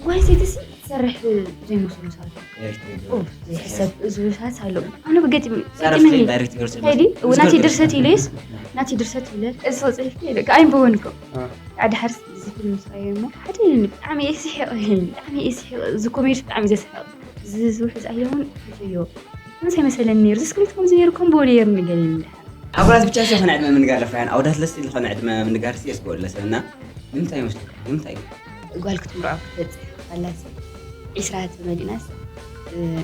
ጓል ኣንስተይቲ ሲ ትሰርሕ ዘይመስሉ ሰባት። ኡፍ፣ ዘይሕሰብ ዝብሉ ሰባት ኣለዉ። ኣነ ብገጢም ዳይሬክት ገይሩ እንታይ ድዩ? ናቲ ድርሰት ኢለስ ናቲ ድርሰት ኢለ እዚ ጽሒፍ ደቂ ኣይንበቦን እኮ። ሓደ ሓርስ እዚ ፊልም ስራየ እሞ ሓደ ኢሉኒ። ብጣዕሚ እየ ስሒቕ፣ ብጣዕሚ እየ ስሒቕ። እዚ ኮሜዲ ብጣዕሚ ዘስሕቕ። እዚ ዝውሕዝ ኣየውን ይፈዮ። ከምዚ ኣይመሰለን ነይሩ። እዚ ስክሪፕት ከምዚ ነይሩ፣ ከምብዎ ነይሩ ንገለኒ ድሓር። ኣጉራት ብቻ ዝኾነ ዕድመ ምንጋር ለፋያን ኣውዳት ለስ ዝኾነ ዕድመ ምንጋር ሲ የስጎል ለሰና ንምንታይ ይመስለኩም? ንምንታይ? ጓል ክትምርዖ ክትበጽሕ ከላሲ ዒስራ ተመሊእናስ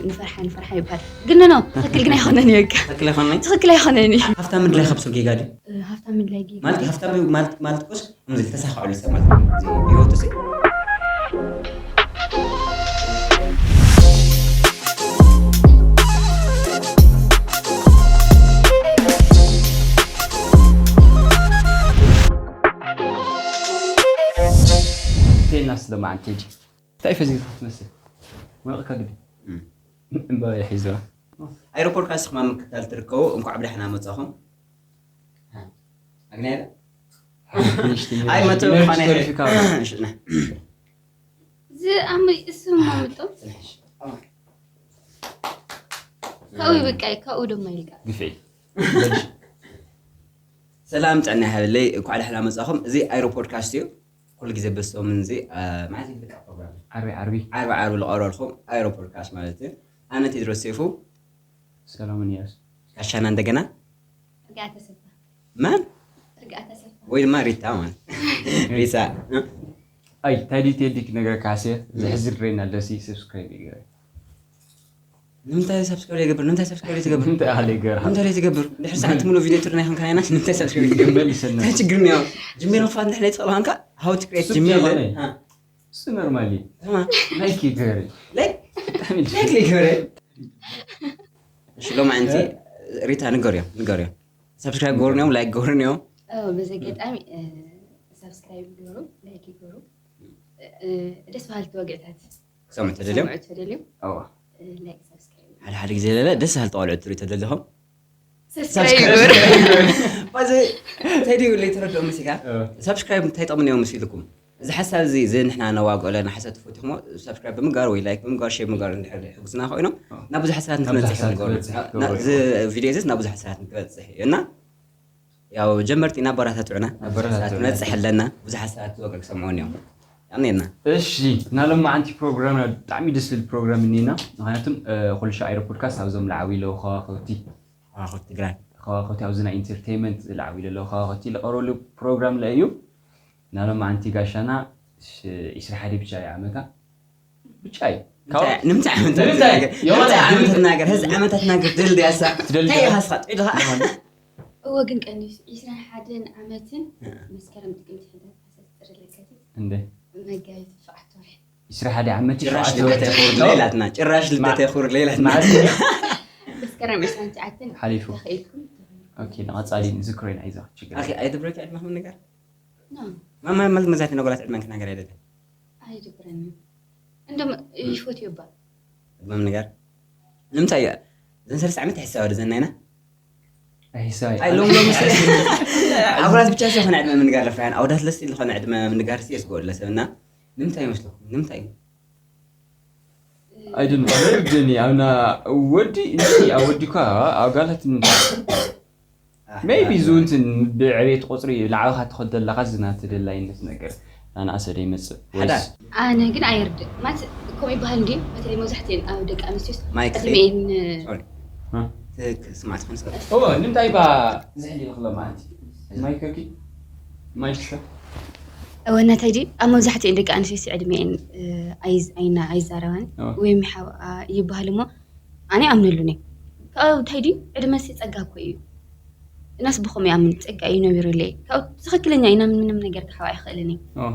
ንፈርሓ ንፈርሓ ይባሃል። ግን ኖ ትኽክል ግን ኣይኮነን እዩ። በቃ ትኽክል ኣይኮነን። ትኽክል ኣይኮነን እዩ። ሃብታም ምድላይ ከብሶ ጌጋ ድዩ? ሃብታም ምድላይ ጌጋ ማለት ሃብታም ማለት ማለት ኮስ እዚ ዝተሳኸዐሉ ሰብ ማለት እዩ። እዚ ብህይወቱ ሲ ቴና ስለማዓን ቴዲ እንታይ ፈዚዝካ ትመስል? ወርቕካ ግዲ እምባ ሒዝዋ። ኣይሮፖርት ካስክ ማምክታል ትርከቡ እንኳዕ ብደሕና መጻኹም። ኣግናይ ኣይ መቶ ኾነ ዝኣመይ እሱ ማምጦ ካብኡ በቃ ካብኡ ድማ ኢልካ ግፍዒ። ሰላም ጥዕና ይሃበለይ፣ እንኳዕ ደሕና መጻኹም። እዚ ኣይሮፖድካስት እዩ። ኩሉ ግዜ በሰሙን እዚ፣ እ፣ መዓዝ እዩ ዝልቀቕ ፕሮግራም? ዓርቢ፣ ዓርቢ። ዓርቢ፣ ዓርቢ ዝቐርበልኩም ኣይሮፖድካስት ማለት እዩ። ኣነ ቴድሮስ ሴፉ። ሰሎሞን እያሱ። ጋሻና እንደገና። ርግኣት ተሰፋ። መን? ርግኣት ተሰፋ። ወይ ድማ ሪታ ማለት። ሪታ። ኣይ፣ ታዲት የዲክ ነገር ካሴ፣ ዝሕዝር ሬና ደሲ ሰብስክራይብ ይገረ። ንምንታይ ሳብስክራይብ ይገብር? ንምንታይ ሳብስክራይብ ትገብር? እንታይ ኣለ ይገርሃ? ንምንታይ ትገብር? ድሕሪ ሰዓት ሙሉ ቪድዮ ትርና ይኾን ካይና ንምንታይ ሳብስክራይብ ትገብር? መልሰና። እንታይ ችግር ነው? ጅሜሮ ፋን ድሕሪ ጸባንካ how to create ሱቅ Gmail። የኾነ። አ። እሱ ኖርማሊ። ተማ። ላይክ ይገሪ። ላይክ? ብጣዕሚ ላይክ ይገሪ። እሺ፣ ሎማዓንቲ እ? ሪታ ንገርዮ፣ ንገርዮ። ሳብስክራይብ ገሩን እዮም፣ ላይክ ገሩን እዮም። ኦ፣ በዚ ኣጋጣሚ፣ እ፣ ሳብስክራይብ ይገሩ፣ ላይክ ይገሩ። እ፣ ደስ በሃልቲ ወግዕታት ክሰምዑ ተደልዮም? ክሰምዑ ተደልዮም? ኣዋ። እ፣ ላይክ፣ ሳብስክራይብ። ሓደ ሓደ ግዜ ለለ ደስ በሃልቲ ቆልዑ ትርኢ ተደሊኹም? ሳብስክራይብ ሳብስክራይብ ይገሩ። ይገሩ። ባዚ፣ እንታይ ድዩ ለይተረድኦ መሲልካ? እ። ሳብስክራይብ እንታይ ጠቕሚ ነይሩ መሲልኩም? እዚ ሓሳብ እዚ፣ እዚ ንሕና ነዋግኦ ኣለና፣ ሓሳብ ተፈቲኹሞ፣ ሳብስክራይብ ብምግባር ወይ ላይክ ብምግባር፣ ሼር ብምግባር እንድሕር ይሕግዙና ኮይኖም፣ እ። ናብ ብዙሓት ሰባት ናብ ክንበጽሕ ብዙሓት ሰባት ይገብሩ። ክንበጽሕ ና-፣ ይገብሩ። እዚ ቪድዮ እዚ ናብ ብዙሓት ሰባት ክንበጽሕ እዩ። እና ያው ጀመርቲ ኢና፣ ኣበረታትዑና። ኣበረታትዑና። ብዙሓት ሰባት ክንበጽሕ ኣለና። ብዙሓት ሰባት ዝወቅዕ ክሰምዑ እዮም። ያኔና። እሺ፣ እና ሎማዓንቲ ፕሮግራምና ብጣዕሚ ደስ ዝብል ፕሮግራም እኒና። ምኽንያቱም፣ እ፣ ኩሉ ሻዕ ኣይሮ ፖድካስት ኣብዞም ለዓቢ ኣለዉ ከዋኽብቲ። ከዋኽብቲ ትግራይ። ከዋኽብቲ ኣብዚ ናይ ኢንተርቴይንመንት ለዓቢ ኣለዉ ከዋኽብቲ ዝቐርበሉ ፕሮግራም ለ እዩ። እና ሎማዓንቲ ጋሻና ሽ-፣ ዒስራ ሓደ ብቻ እዩ ዓመታ። ብቻ እዩ። ንምንታይ ዓመት ንምንታይ? ትናገር? የሆነ ንምንታይ ዓመት ትናገር? ህዚ ዓመታት ትናገር? ትደልድያ እሳ? ትደልድያ? እንታይ ኢኻ እስኻ? ጥዑይ ዲኻ? የሆነ። እወ፣ ግን ቀኒሱ ዒስራን ሓደን ዓመትን እ። መስከረም፣ ጥቅምቲ፣ ሕዳር፣ ታሕሳስ፣ ጥሪ፣ ለካቲት፣ እንደ መጋቢት፣ ሸውዓተ ወርሒ። ዒስራ ሓደ ዓመት ጭራሽ ሸውዓተ ልደት ወርሒ። የኽብር ሌላትና። ጭራሽ ልደት ማ-፣ የኽብር ሌላትና። መዓስ እዩ? መስከረም ዒስራን ትሽዓተን ሓሊፉ። ተኽኢልኩም። ኦኬ፣ ንቐጻሊ ንዝክሮ ኢና፣ ኣይዞኻ፣ ችግር ኣኺ፣ የለን። ኣይደብረኪ ዕድመ ክም ነገር? ኖ። ማማ፣ ማለት መዛት ነገራት ዕድመን ክናገር ኣይደለን። ኣይደብረንን። እንደም ይፈትዮ እባ። ዕድመ ምንጋር? ንምንታይ እያ? እዘን ሰለስተ ዓመት ኣይሕሳባ ዶ ዘናይና? ኣይሕሳባ እያ። ኣይ፣ ሎም ሎም ኣጉራት ብቻ ዝኾነ ዕድመ ምንጋር ለፋያን ኣውዳት ለስ ዝኾነ ዕድመ ምንጋር ሲ የስጎ ለሰብና። ንምንታይ ይመስለኩም? ንምንታይ? ኣይደን ወርድኒ ኣብና ወዲ እንጂ ኣብ ወዲ እኳ ኣብ ጋላት ንምንታይ? ሜይቢ ዝውንትን ብዕቤት ቁጽሪ ላዕልኻ ትኸድ ዘለኻ ዝና ተደላይነት ነገር ናንኣሰ ዶ ይመጽእ? ሓዳር። ወይስ ኣነ ግን ኣይርድእ። ማለት ከምኡ ይበሃል እንድዩ። በተለይ መብዛሕትኤን ኣብ ደቂ ኣንስትዮስ ማይክ ዕድሜኤን ሶሪ። እ? ትክ-፣ ስማዕ ትኾን ስለ እዎ፣ ንምንታይ ባ ዝሕል ይኽሎ ማለት እዩ? ማይክ ኦኬ? ማይክ ሰ? እወ፣ እናታይ ድዩ? ኣብ መብዛሕትኤን ደቂ ኣንስትዮስ ዕድሜኤን፣ እ፣ ኣይዝ-፣ ኣይና-፣ ኣይዛረባን ኦ። ወይም ይሓብኣ ይበሃል እሞ ኣነ ይኣምነሉን እየ። ካብኡ እንታይ ድዩ ዕድመ ሲ ጸጋ እኮ እዩ። እናስ ብኸም ይኣምን ጸጋ እዩ ነቢሩለይ። ካብኡ ትኽክለኛ እዩ፣ ናብ ምንም ነገር ክሓባ ኣይኽእልን እዩ። ኦ።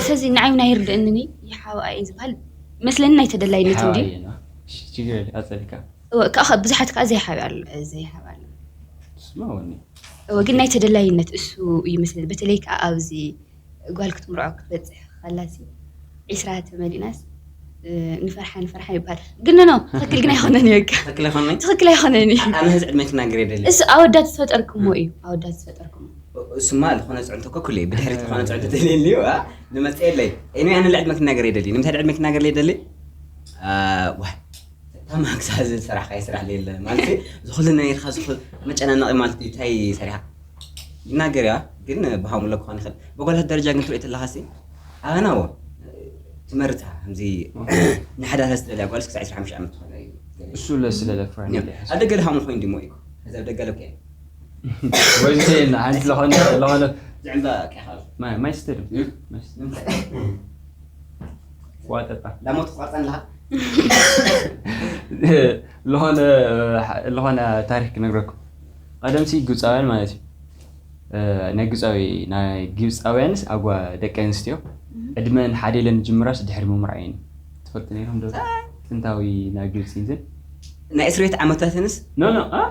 ስለዚ ንዓይ እውን ኣይርድእንን እዩ፣ ይሓብኣ እዩ ዝበሃል መስለኒ ናይ ተደላይነት ሓባ እንድዩ። እየ፣ ኖ። እሺ፣ ችግር የለ፣ ቀጸልካ። እወ፣ ከኣ ብዙሓት ከኣ ዘይሓብኣ ኣሎ፣ ዘይሓብኣ ኣሎ። ስማ ወኒ። እወ፣ ግን ናይ ተደላይነት እሱ እዩ መስለኒ። በተለይ ከኣ ኣብዚ ጓል ክትምርዖ ክትበጽሕ ከላሲ ዒስራ ተመሊእናስ ንፈርሓ ንፈርሓ ይበሃል። ግን ኖ ትኽክል ግን ኣይኮነን እዩ። በቃ ትኽክል ኣይኮነን። ትኽክል ኣይኮነን እዩ። ኣነ ህዚ ዕድመ ክናገር የደሊ። እሱ ኣወዳት ዝፈጠርኩሞ እዩ። ኣወዳት ዝፈጠርኩሞ እሱማ ዝኾነ ፅዕንቶ እኮ ኩሉ እዩ። ብድሕሪት ዝኾነ ፅዕንቶ ተልየልዩ ንመፅእ የለይ። እኔ ኣነ ልዕድመ ክናገር የደሊ። ንምንታይ ልዕድመ ክናገር የደሊ? ዋ ተማክሳ ዝብል ስራሕ ካይ ስራሕ የለ ማለት ዝኹሉ ነርካ ዝኹ መጨናነቂ ማለት እዩ። እንታይ ሰሪሓ ይናገር እያ። ግን ብሃሙሎ ክኾን ይኽእል። ብጓላት ደረጃ ግን ትሪኦ ተለኻ ሲ ኣበናዎ ትመርታ ከምዚ ንሓዳር ዝደልያ ጓልስ ክሳዕ ዕስራ ሓሙሽተ ዓመት ዝኾነ እዩ። እሱ ለስለለ ፍራንድ ኣብ ደገ ድሃሙ ኮይኑ ድሞ እዩ። እዚ ኣብ ደገ ለኮ ወይ ሓንቲ ለኾነ ለኾነ ዝዕምባ ቂኻ ማይ ማይ ስተዱ ዋጠጣ ላሞት ትቋርፀን ኣለኻ ለኾነ ለኾነ ታሪክ ክነግረኩም። ቀደም ሲ ግብፃውያን ማለት እዩ። ናይ ግብፃዊ ናይ ግብፃውያንስ ኣጓ ደቂ ኣንስትዮ ዕድመን ሓደ ኢለን ጅምራስ ድሕሪ ምምርዓው እየን። ትፈልጡ ነይሮም ዶ? ጥንታዊ ናይ ግብፂ እንትን ናይ እስርቤት ዓመታትንስ ኖ ኖ አ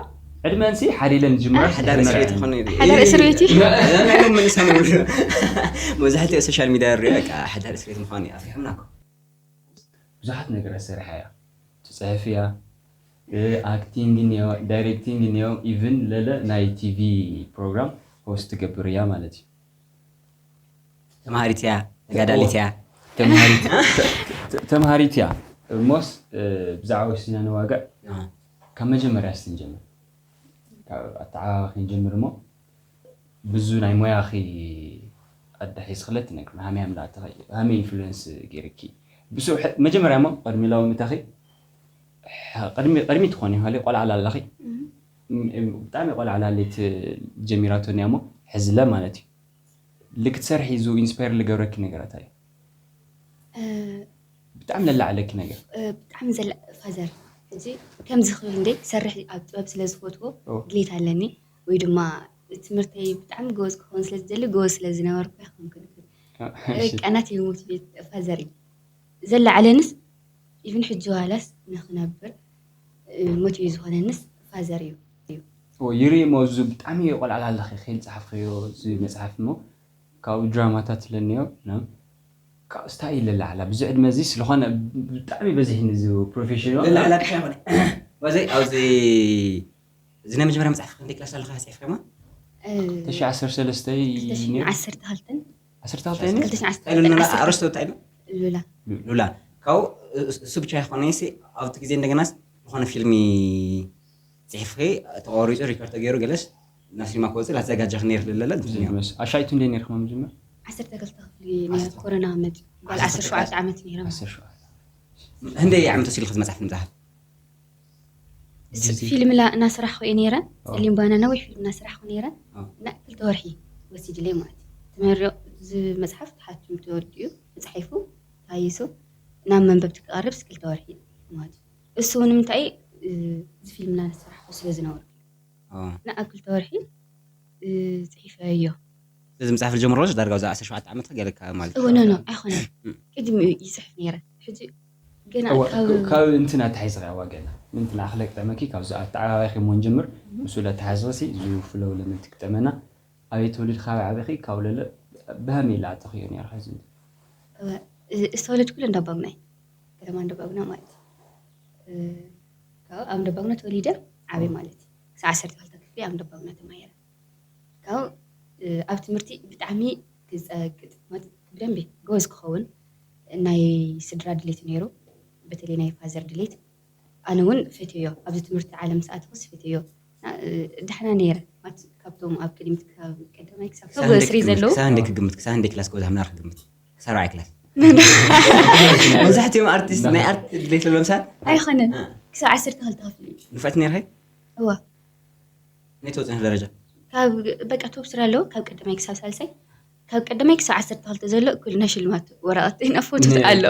ዕድመን ሲ ሓደ ኢለን ጅምራስ ሓዳር እስርቤት ይኾኑ ሓዳር እስርቤት እዩ። ናይሎም ምንሳም መብዛሕትኡ ሶሻል ሚዲያ ሪኦ በቃ ሓዳር እስርቤት ምዃኑ እዩ ኣፍሪሖምና እኮ። ብዙሓት ነገራት ሰሪሓ እያ። ትፅሕፍ እያ፣ ኣክቲንግ እኒኦ፣ ዳይሬክቲንግ እኒኦ፣ ኢቭን ለለ ናይ ቲቪ ፕሮግራም ሆስት ትገብር እያ ማለት እዩ። ተማሃሪት እያ፣ ተጋዳሊት እያ። ተምሃሪት- ተ- ተምሃሪት እያ። ሞስ ብዛዕባ ወሲና ንዋግዕ ካብ መጀመርያ ስትንጀምር ካብ ኣተዓባባ ክንጀምር እሞ ብዙ ናይ ሞያኺ ኣዳሒስ ክለት ትነግር ሃመይ ኣምላእተኺ ሃመይ ኢንፍሉንስ ገይርኪ ብስርሑ መጀመርያ እሞ ቅድሚ ላዊ ምታኺ ቅድሚ ቅድሚ ትኾኒ ሃሊ ቆልዓ ላለኺ ብጣዕሚ ቆልዓ ላለይት ጀሚራቶኒ እሞ ሕዝለ ማለት እዩ። ልክትሰርሒ ዙ ኢንስፓየር ልገብረኪ ነገራት ኣዩ ብጣዕሚ ለላዕለኪ ነገር ብጣዕሚ ዘለ ፋዘር ሕጂ ከምዚ ክብል እንደ ሰርሕ ኣብ ጥበብ ስለ ዝፈትዎ ድሌት ኣለኒ ወይ ድማ ትምህርተይ ብጣዕሚ ጎበዝ ክኸውን ስለ ዝደሊ ጎበዝ ስለ ዝነበርኩ ይኸውን ክንክን ቀናት እዩ ሞቲቬት ፋዘር እዩ ዘለዓለንስ ኢቭን ሕጂ ዋላስ ንክነብር ሞቲቬት ዝኾነንስ ፋዘር እዩ። ይርኢ ሞ እዚ ብጣዕሚ ቆልዓ ኣለኺ ከይል ፀሓፍክዮ እዚ መፅሓፍ ሞ ካብኡ ድራማታት ለኒዮ ካብ ስታይ ለላዕላ ብዙ ዕድመ እዚ ስለኾነ ብጣዕሚ በዚሕኒ እዚ ፕሮፌሽን ለላዕላ ብቻ ይኾነ ወዘይ ኣብዚ እዚ ናይ መጀመርያ መፅሓፍ ክንደይ ክላስ ኣለካ ፅሒፍካማ ተሽዓ ዓሰርተ ሰለስተ ዓሰርተ ክልተን ዓሰርተ ክልተ ኣረስቶ እንታይ ኢሉ ሉላ ካብኡ እሱ ብቻ ይኾነ ኣብቲ ግዜ እንደገናስ ዝኾነ ፊልሚ ፅሒፍኺ ተቆሪፁ ሪከርድ ተገይሩ ገለስ ናብ ሲኒማ ክወፅእ ላተዘጋጀኺ ነይርኺ ለለ ኣሻይቱ እንደ ነርክማ መጀመር ዓሰርተ ክልተ ክፍሊ ነይረ ኮሮና መፂ ጓል ዓሰርተ ሸውዓተ ዓመት ነይረ ህንደይ ዓመት ወሲድልኺ መፅሓፍ ንምፅሓፍ ፊልም እናስራሕኩ እየ ነይረ ፀሊም ባና ነዊሕ ፊልም እናስራሕኩ ነይረ እና ክልተ ወርሒ ወሲድለይ ማለት እዩ ተመሪቑ እዚ መፅሓፍ ተሓቲሙ ተወዲኡ ተፃሒፉ ተሃይሱ ናብ መንበብቲ ክቐርብ ክልተ ወርሒ ማለት እዩ እሱ እውን ንምንታይ እዚ ፊልም እናሰራሕኩ ስለ ዝነበርኩ እና ኣብ ክልተ ወርሒ ፅሒፈዮ እዚ መፅሓፍ ዝጀምሮ ዳርጋ ዛ ዓሰርተ ሸውዓተ ዓመት ገለካ ማለት እወ ኖ ኖ ኣይኮነን ቅድሚኡ ይፅሕፍ ነይረ ሕጂ ገና ካብ ካብ እንትን ኣተሓይዝካ ያዋ ገና ምንትን ኣክለ ክጠመኪ ካብዚ ኣተዓባባይኪ እሞ ንጀምር ምስ ለተሓዝኺ እዚ ፍለው ለምን ትግጠመና ኣበይ ተወሊድካ ኣበይ ዓበኺ ካብ ለለ ብሃመይ ኢላ ኣተኽዮ ነርካ እዚ ዝተወለድኩሉ እንዳባጉናይ ከተማ እንዳባጉና ማለት እዩ ካብ ኣብ እንዳባጉና ተወሊደ ዓበይ ማለት እዩ ክሳብ ዓሰርተ ክልተ ክፍሊ ኣብ እንዳባጉና ተማሂረ ካብ ኣብ ትምህርቲ ብጣዕሚ ክፀቅጥ ብደንቢ ጎበዝ ክኸውን ናይ ስድራ ድሌት ነይሩ በተለይ ናይ ፋዘር ድሌት ኣነ እውን ፈትዮ ኣብዚ ትምህርቲ ዓለም ሰኣትኩስ ፈትዮ ደሕና ነይረ ካብቶም ኣብ ቅድሚት ካብ ቀዳማይ ክሳብ ተወስሪ ዘለዉ ክሳብ እንደ ክግምት ክሳብ እንደ ክላስ ጎዛ ምናር ክግምት ክሳብ ራዕይ ክላስ መብዛሕትኦም ኣርቲስት ናይ ኣርት ድሌት ለሎም ሰባት ኣይኮነን ክሳብ ዓሰርተ ክልተ ክፍሊ እዩ ንፍዕቲ ነርኸ እዋ ናይ ተወፅነ ደረጃ ካብ በቃ ቶፕ ስራ ኣለዎ ካብ ቀዳማይ ክሳብ ሳልሳይ ካብ ቀዳማይ ክሳብ ዓሰርተ ክልተ ዘሎ እኩል ናይ ሽልማት ወረቐት ናይ ፎቶ ኣሎ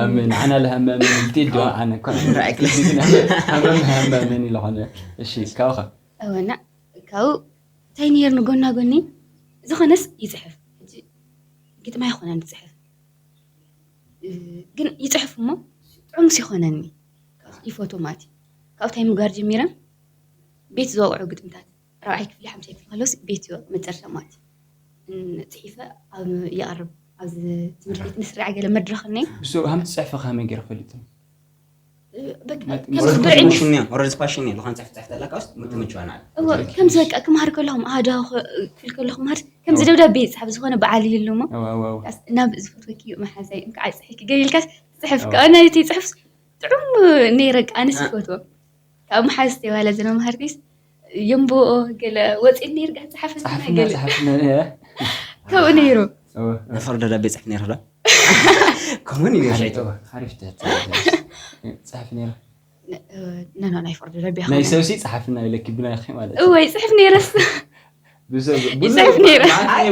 ኣሜን ዓና ለሃመመን ኢልቲ ዶ ኣነ ኮነ ሃመመን ኢለኾነ እሺ ካብኻ እወና ካብኡ እንታይ ነይርኒ ጎና ጎኒ ዝኾነስ ይፅሕፍ ሕጂ ግጥማ ይኮነን ዝፅሕፍ ግን ይፅሕፍ እሞ ጥዑምስ ይኮነኒ ይፈቶ ማለት እዩ ካብኡ እንታይ ምግባር ጀሚረ ቤት ዝወቕዑ ግጥምታት ራብዓይ ክፍሊ ሓምሳይ ክፍሊ ከለውስ ቤት ይወቕ መጨረሻ ማለት እዩ ጽሒፈ ኣብ ይቐርብ ኣብዚ ትምህርቲ ቤት ንስራዕ ገለ መድረኽ እኒ ብሱ ሃም ትፅሕፈ ከመይ ገይረ ፈሊጡ በቃ ማለት ከም ኦረዲ ብዕኝ ፋሽን እየ ኦረዲ ፋሽን እየ ዝኾነ ፅሕፍ ፅሕፍ ተለካ ውስጥ ምትምችዋና እወ ከምዚ በቃ ክምሃር ከለኹም ኣሃዳዊ ክብል ከለኹም ማለት ከምዚ ደብዳቤ ይፅሓፍ ዝኾነ በዓል ይህሉ እሞ ኣዋዋው ናብ ዝፈትወኪ መሓዛይ እንከዓ ፅሒኪ ገሊልካስ ትፅሕፍ ከኣ ናይ እቲ ፅሑፍ ጥዑም ነይረ ኣነስ ይፈትዎ ካብ መሓዝቲ ዋላ ዝነ መሃርቲስ የንብኦ ገለ ወፂን ነይር ጋር ፀሓፈ ፀሓፍና ገለ ፀሓፍና ካብኡ ነይሩ ናይ ፈርዶ ደብዳቤ ፅሕፍ ነይረ ዶ ከምኡን እዩ ሸይቶ ሓሪፍ ሓሪፍ ፀሓፍ ነይረ ነና ናይ ፈርዶ ደብያ ናይ ሰብሲ ፀሓፍና ኢለኪ ብናይኺ ማለት እዩ እወ ይፅሕፍ ነይረስ ብሰብ ይፅሕፍ ነይረ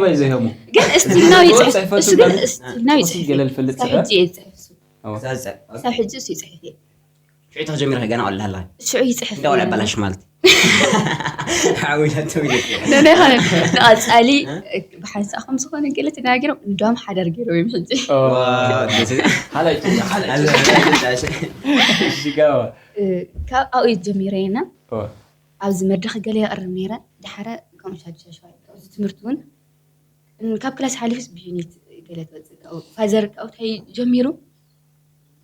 ባይ ዘይህሙ ግን እስቲል ናው ይፅሕፍ ፅሕፈቱ እሱ ግን ጋር- እስቲል ናው ክወፅእ ይፅሕፍ ገለ ዝፈልጥ ካብ ሰብ ሕጂ እየ ዝፅሕፍ እሱ ክሳፅዕ ክሳብ ሕጂ እሱ ይፅሕፍ እየ ሽዑ ተጀሚረ ገና ኣላላ ሽዑ ይፅሕፍ እንዳው ለበላሽ ማለት ሓዊላቶ ነናይኾነ ንቐፃሊ ብሓንሳእ ከም ዝኾነ ገለ ተናጊሮም እንዲም ሓዳር ገይሮም እዮም ሕጂ ሓላይ ሓላይ ሽጋዋ ካብ ኣብኡ ጀሚረ እና ኣብዚ መድረኽ ገለ የቕርብ ነይረ ድሓረ ከምኡ ሻዱሻይ ሸዋይ ካብዚ ትምህርቲ እውን እም፣ ካብ ክላስ ሓሊፍስ ብዩኒት ገለ ትወፅእ ካብኡ ፋዘር ካብኡ እንታይ ጀሚሩ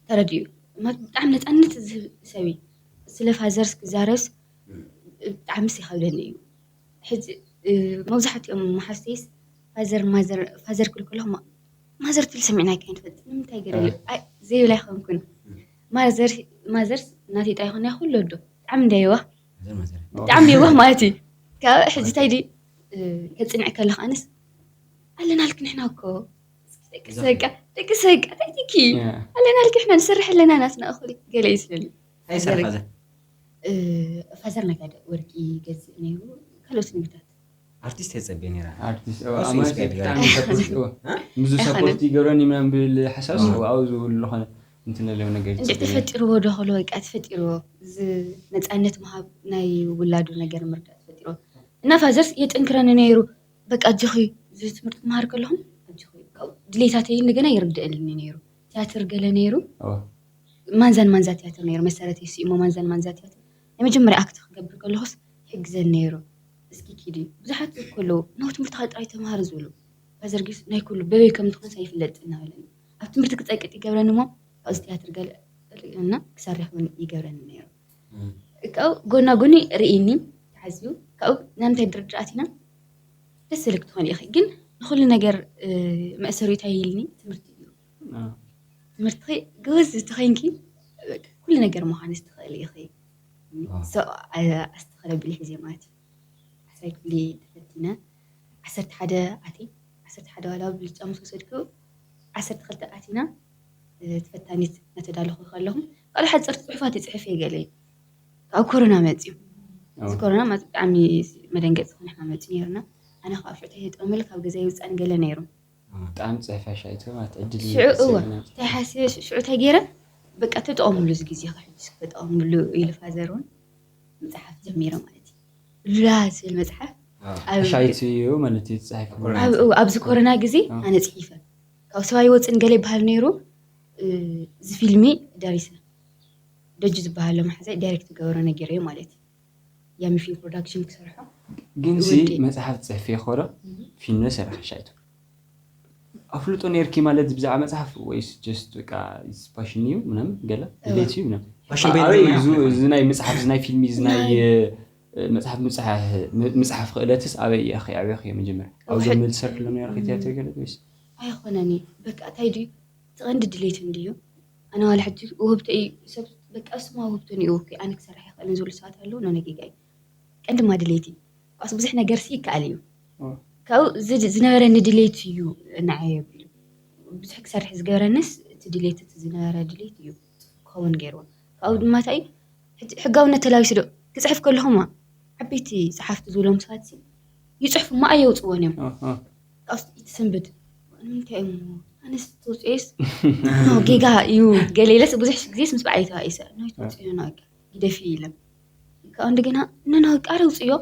ተረዲኡ ማለት ብጣዕሚ ነፃነት ዝህብ ሰብ እዩ ስለ ፋዘርስ ክዛረብስ ብጣዕሚ ይኸብደኒ እዩ ሕጂ እ፣ መብዛሕትኦም መሓዝተይስ ፋዘር ማዘር ፋዘር ክብል ከለኹ ማ- ማዘር ትብል ሰሚዕና ኣይከይንፈልጥ ንምንታይ ገለ እዩ ኣይ፣ ዘይብል ኣይኮንኩን ማዘር ማዘርስ እናተይ ጥራይ ይኾን ይኹን ወዶ ብጣዕሚ እንዳየዋ ብጣዕሚ የዋህ ማለት እዩ ካብ ሕጂ እንታይ ድዩ እ፣ ከፅንዕ ከለኻ ኣነስ ኣለናልክ ንሕና እኮ እስኪ ደቂ ሰቃ ደቂ ሰቃ ታይቲኪ ኣለናልክ ንሕና ንሰርሕ ኣለና ናትና እኹል ገለ እዩ ስለኒ ኣይሰርሕ ፋዘር እ፣ ፋዘር ነጋደ ወርቂ ገዝእ ነይሩ ካልኦት ንብታት ኣርቲስት የፀቤ ነይራ ኣርቲስት እሱ ኣማን ስካይፕ ጋር ብጣዕሚ ሰፖርት ይገብር ምስ ኣይኮነን። ሰፖርት ይገብረን ምናምን ብልሓሳብ ኣብኡ ዝብሉ ዝኾነ እንትን ኣለዎ ነገር እንደ ተፈጢርዎ ዶ ከሎ ወይ ከዓ ተፈጢርዎ እዚ ነፃነት ምሃብ ናይ ውላዱ ነገር ምርዳእ ተፈጢርዎ እና ፋዘርስ የጥንክረኒ ነይሩ በቃ ኣጆኺ እዚ ትምህርቲ ክመሃር ከለኹም ኣጆኺ ካብኡ ድሌታተይ እንደገና ይርድእልኒ ነይሩ ትያትር ገለ ነይሩ ኣዎ ማንዛን ማንዛ ትያትር ነይሩ መሰረተይ ስኢሞ ማንዛን ማንዛ ትያትር ናይ መጀመርያ ኣክት ክገብር ከለኹስ ይሕግዘን ነይሩ እስኪ ኪዲ ብዙሓት ከለዉ ናው ትምህርትኻ ጥራይ ተምሃር ዝብሉ ፋዘር ጊስ ናይ ኩሉ በበይ ከም ዝኾንስ ኣይፍለጥን እናበለኒ ኣብ ትምህርቲ ክፀቅጥ ይገብረኒ እሞ ካብዚ ትያትር ገለ እና ክሰርሕ እውን ይገብረኒ ነይሩ ካብኡ ጎና ጎኒ ርኢኒ ተሓዝዩ ካብኡ ናምንታይ ድርድር ኣቲና ደስ ዝልክ ትኾን ኢኺ ግን ንኩሉ ነገር መእሰሪ እንታይ ኢልኒ ትምህርቲ እዩ ትምህርትኺ ጎበዝ ተኾይንኪ ኩሉ ነገር ምዃንስ ትኽእሊ ኢኺ ኣስተኸለ ቢለ ሒዘ ማለት እዩ ዓስራይ ክፍሊ ተፈቲነ ዓሰርተ ሓደ ኣትየ ዓሰርተ ሓደ ዋላ ብልጫ ምስ ወሰድኩ ዓሰርተ ክልተ ኣቲና ተፈታኒት እናተዳለኹ ከለኹ ካልእ ሓፀርቲ ፅሑፋት ይፅሕፍ እየ ገለ ካብ ኮሮና መፅዩ እዚ ኮሮና ማለት ብጣዕሚ መደንገፂ ክነሕና መፅዩ ነይሩና ኣነ ከዓ ሽዑ ተየጠመሉ ካብ ገዛ ይውፃእን ገለ ነይሩ ብጣዕሚ ፅሕፋ ሻይቶ ማለት ዕድል ሽዑ እወ እንታይ ሓሲበ ሽዑ እንታይ ገይረ በቃ ተጠቐምሉ እዚ ግዜ ከሕጅስ ተጠቐምሉ ኢሉ ፋዘር እውን መፅሓፍ ጀሚረ ማለት እዩ ሉላ ዝብል መፅሓፍ ኣብ- ሻይት እዩ ማለት እዩ ዝፅሕፍ ኮሮና ኣብ- እው፣ ኣብዚ ኮሮና ግዜ ኣዎ። ኣነ ፅሒፈ ካብ ሰባይ ወፅን ገለ ይበሃል ነይሩ እ፣ እዚ ፊልሚ ደሪሰ ደጁ ዝበሃሎ መሓዛይ ዳይሬክት ገበሮ ነጊረዮ ማለት እዩ ያሚ ፊልም ፕሮዳክሽን ክሰርሖ ግን ሲ ውዲ። መፅሓፍ ትፅሕፊ ይኮዶ ፊልም ሰረኸ ሻይቱ ኣፍልጦ ነርኪ ማለት ብዛዕባ መፅሓፍ ወይስ ጀስት በቃ ፓሽን እዩ ምናምን ገለ ድሌት እዩ ምናምን ፋሽን ኣበይ ቤት እዚ- እዚ ናይ መፅሓፍ እዚ ናይ ፊልሚ እዚ ናይ ናይ- እ፣ መፅሓፍ ምፅሓፍ ምፅሓፍ ክእለትስ ኣበይ ኢኺ ኣበይ ኢኺ መጀመርያ ኣብዞም ሕድ- መልሰርክ ሎም ነርኪ ቲያትር ገለ ወይስ ኣይኮነን እዩ በቃ እንታይ ድዩ እቲ ቀንዲ ድሌት እንድዩ ኣነ ዋላ ሕጂ ውህብቶ እዩ ሰብ በቃ ስማ ውህብቶ ንእወኩ ኣነ ክሰርሕ ይኽእልን ዝብሉ ሰባት ኣለዉ ነነጌጋ እዩ ቀንዲ ማ ድሌት እዩ ካብስ ብዙሕ ነገር ሲ ይከኣል እዩ ኦ። ካብኡ እዚ ዝነበረኒ ድሌት እዩ ንዓይ የብሉ ብዙሕ ክሰርሕ ዝገበረንስ እቲ ድሌት እቲ ዝነበረ ድሌት እዩ ክኸውን ገይርዎ ካብኡ ድማ እንታይ ሕጂ ሕጋውነት ተላቢሱ ዶ ክፅሕፍ ከለኹማ ዓበይቲ ፀሓፍቲ ዝብሎም ሰባት ሲ ይፅሕፉ እማ ኣየውፅዎን እዮም ኦ፣ ኦ። ካብስ ይትሰንብድ ንምንታይ እዮም ኣነስ ተውፅኦስ ጌጋ እዩ ገለ ኢለስ ብዙሕ ግዜስ ምስ በዓል ተባኢሰ ናይ ተውፅኦ ና ግደፊ ኢለም ካብ እንደገና ነና ቃረ ውፅዮ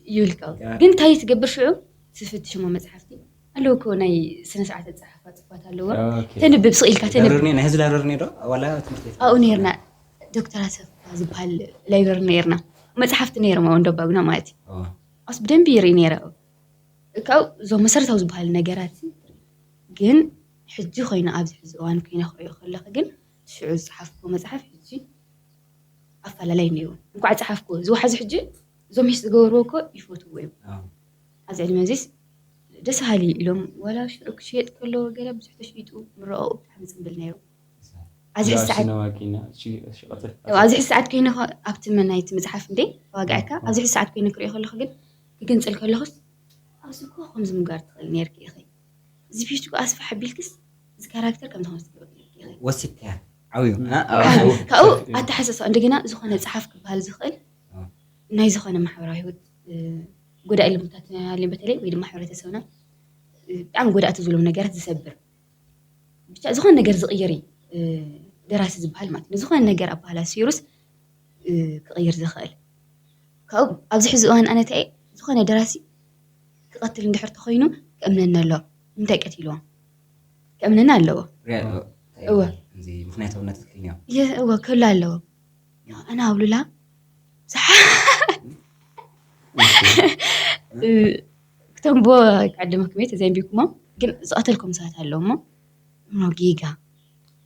ይብል ካብ ግን እንታይ ትገብር ሽዑ ትፍትሽሞ መፅሓፍቲ ኣለዉ እኮ ናይ ስነ ስርዓት ኣፀሓፋ ፅፋት ኣለዎ ኦኬ። ተንብብ ስቕ ኢልካ ተንብብ ላብረርኒ ናይ ህዝቢ ላብረርኒ ዶ ዋላ ትምህርቲ ቤት ኣብኡ ነርና ዶክተር ኣሰፋ ዝበሃል ላይብረሪ ነርና መፅሓፍቲ ነይሮም ኣብ እንደባጉና ማለት እዩ ኦ። ኣስ ብደንቢ ይርኢ ነይረ ካብኡ እዞም መሰረታዊ ዝበሃሉ ነገራት ግን ሕጂ ኮይኑ ኣብዚ ሕዚ እዋን ኮይነ ክሪኦ ከለኹ ግን ሽዑ ዝፀሓፍኩዎ መፅሓፍ ሕጂ ኣፈላላይ እኒኦ። እንኳዕ ፀሓፍኩዎ ዝወሓዙ ሕጂ እዞም ሂስ ዝገበርዎ እኮ ይፈትዎ እዮም። ኣብዚ ዕድመ እዚስ ደስ ሃሊ ኢሎም ዋላ ሽዑ ክሽየጥ ከለዎ ገለ ብዙሕ ተሽይጡ ምረቐኡ ብጣዕሚ ፅምብል ነይሩ። ኣብዚ ሕዚ ሰዓት ኣብዚ ሕዚ ሰዓት ኮይነ ኣብቲ መናይቲ መፅሓፍ እንዴ ተዋግዐካ ኣብዚ ሕዚ ሰዓት ኮይነ ክሪኦ ከለኹ ግን ክግንፅል ከለኹስ ኣብዚ እኮ ከምዚ ምግባር ትኽእል ነርኪ ኢኺ እዚ ፒች እኮ ኣስፍሕ ኣቢልክስ እዚ ካራክተር ከምዚ ከምዚ ትገብር ነርኪ ኢኺ ወሲድካያ ዓብዩ ካብኡ ኣተሓሳስባ እንደገና ዝኾነ ፀሓፍ ክበሃል ዝኽእል ናይ ዝኾነ ማሕበራዊ ህይወት ጎዳኢ ልምታት በተለይ ወይ ድማ ሕብረተሰብና ብጣዕሚ ጎዳእቲ ዝብሎም ነገራት ዝሰብር ብቻ ዝኾነ ነገር ዝቕይር እዩ ደራሲ ዝበሃል ማለት ነው። ዝኾነ ነገር ኣባህላ ሲሩስ ክቕይር ዝኽእል ካብኡ ኣብዚ ሕዚ እዋን ኣነተ ዝኾነ ደራሲ ክቐትል እንድሕር ተኾይኑ ክእምነና ኣለዎ። ንምንታይ ቀቲልዎ ክእምነና ኣለዎ። እወ ምክንያታውነት ትክክልኛ እወ ክህሉ ኣለዎ። ኣነ ኣብሉላ ክተንብቦ ክዕድመኩም እየ ተዘንቢኩሞ ግን ዝቐተልኩም ሰባት ኣለዉ እሞ እሞ ጌጋ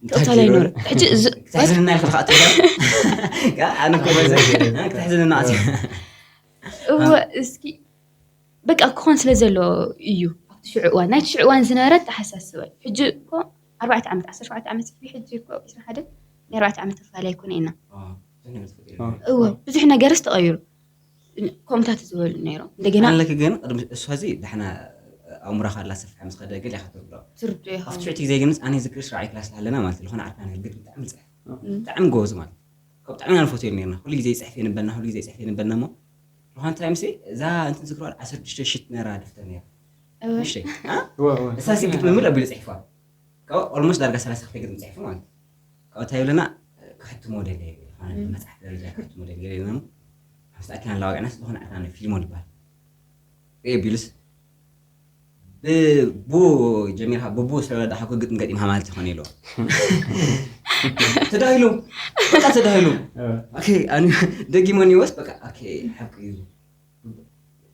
እንታይ ትቕተል ገይሩ? ኣይኖር ሕጂ እዚ ክትሕዝንና ኢልካ ትኸዓ ትብል? ጋ፣ ኣነ እኮ በዚ ክትሕዝንና ኣትዩ። እወ እስኪ በቃ ክኾን ስለ ዘሎ እዩ ኣብቲ ሽዑ እዋን ናይቲ ሽዑ እዋን ዝነበረ ተሓሳስበ ሕጂ እኮ ኣርባዕተ ዓመት ዓሰርተ ሸውዓተ ዓመት ጽፊ ሕጂ እኮ ዕስራን ሓደን ናይ ኣርባዕተ ዓመት ተፋላይ ኣይኮነ ኢና ዋ፣ ብዙሕ ነገር ተፈጢሩ። እወ ብዙሕ ነገርስ ተቐይሩ ከምኡታት ዝበሉ ነይሮም እንደገና ኣለኪ ግን ቅድሚ እሱ ዚ ዳሕና ኣእምሮኻ ኣላሰፍሐ ምስ ኸደ ገለ ኢኻ ትርድኦ ትርድኦ ኢኻ ኣብቲ ትሽዕቲ ግዜ ግን ምስ ኣነ ዝክርሽ ራዕይ ክላስ ኣለና ማለት ዝኾነ ዓርካ ነገር ግድ ብጣዕሚ ንፅሕፍ ብጣዕሚ ጎበዝ ማለት ካብ ብጣዕሚ ኢና ንፈትዮ ነርና ኩሉ ግዜ ይፅሕፍ የንበልና ኩሉ ግዜ ይፅሕፍ የንበልና እሞ ዝኾነ ትራይ ምስ እዛ እንትን ዝክርዋ ዓሰርተ ሽዱሽተ ሽት ነራ ደፍተር ነራ እወ። ንሽተይ እ? እወ፣ እወ። እሳ ሲ ግጥሚ ምል ኣቢሉ ፅሒፍዋ ካብ ኦልሞስት ዳርጋ ሰላሳ ክፍለ ግጥሚ ፅሒፉ ማለት እዩ ካብ እንታይ ይብለና ክሕትሞ ደለ ዝኾነ መፅሓፍ ደረጃ ክሕትሞ ደለ ገለ ኢልና ምስ ኣኪና ላዋቂዕና ዝኾነ ኣታ ፊልሞ ልባል ሪኤ ቢሉስ ብቡ ጀሚርካ ብቡ ስለወዳእካ ግጥሚ ገጢምካ ማለት ይኾነ ኢልዎ ተዳሂሉ በቃ ተዳሂሉ ደጊመ ኒወስ በቃ ሓቂ እዩ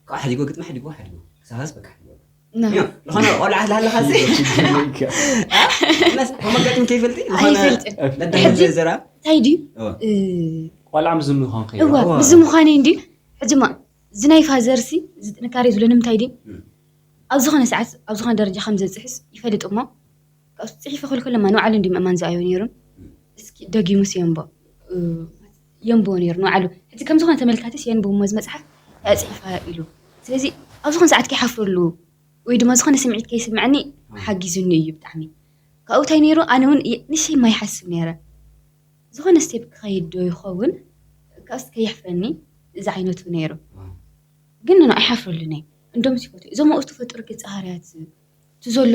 ካብ ሓዲጎ ግጥሚ ሓዲጎ ሓዲጎ ክሳኻስ በቃ ሓዲጎ ዝኾነ ቆልዓ ትላሃለኻ ዚ ከመጋጥም ከይፈልጢ ዝኾነ ለዳሕዘ ዘራ እንታይ ድዩ ቆልዓ ምዝም ምዃን ከ እዋ እዚ ምዃነይ እንዲ ሕጂማ እዚ ናይ ፋዘርሲ እዚ ጥንካሬ ዝብሎ ንምንታይ ድዩ ኣብ ዝኾነ ሰዓት ኣብ ዝኾነ ደረጃ ከም ዘብፅሕስ ይፈልጥ እሞ ካብዚ ፅሒፈ ክብል ከሎ ንባዕሉ እንዲ ምእማን ዝኣዮ ነይሩ እስኪ ደጊሙስ የንቦ የንብቦ ነይሩ ንባዕሉ ሕጂ ከም ዝኾነ ተመልካቲስ የንብብ እሞ እዚ መፅሓፍ ኣፅሒፋ ኢሉ ስለዚ ኣብ ዝኾነ ሰዓት ከይሓፍረሉ ወይ ድማ ዝኾነ ስምዒት ከይስምዐኒ ሓጊዙኒ እዩ ብጣዕሚ ካብኡ እንታይ ነይሩ ኣነ እውን ንሸይ ማይሓስብ ነይረ ዝኾነ ስቴፕ ክኸይድ ዶ ይኸውን ካስ ከየሕፍረኒ እዚ ዓይነቱ ነይሩ ግን ና ኣይሓፍረሉን እየ እንዶም ሲፈቱ እዞም ኣብኡ ዝተፈጠሩ ገፀ ባህርያት እቲ ዘሎ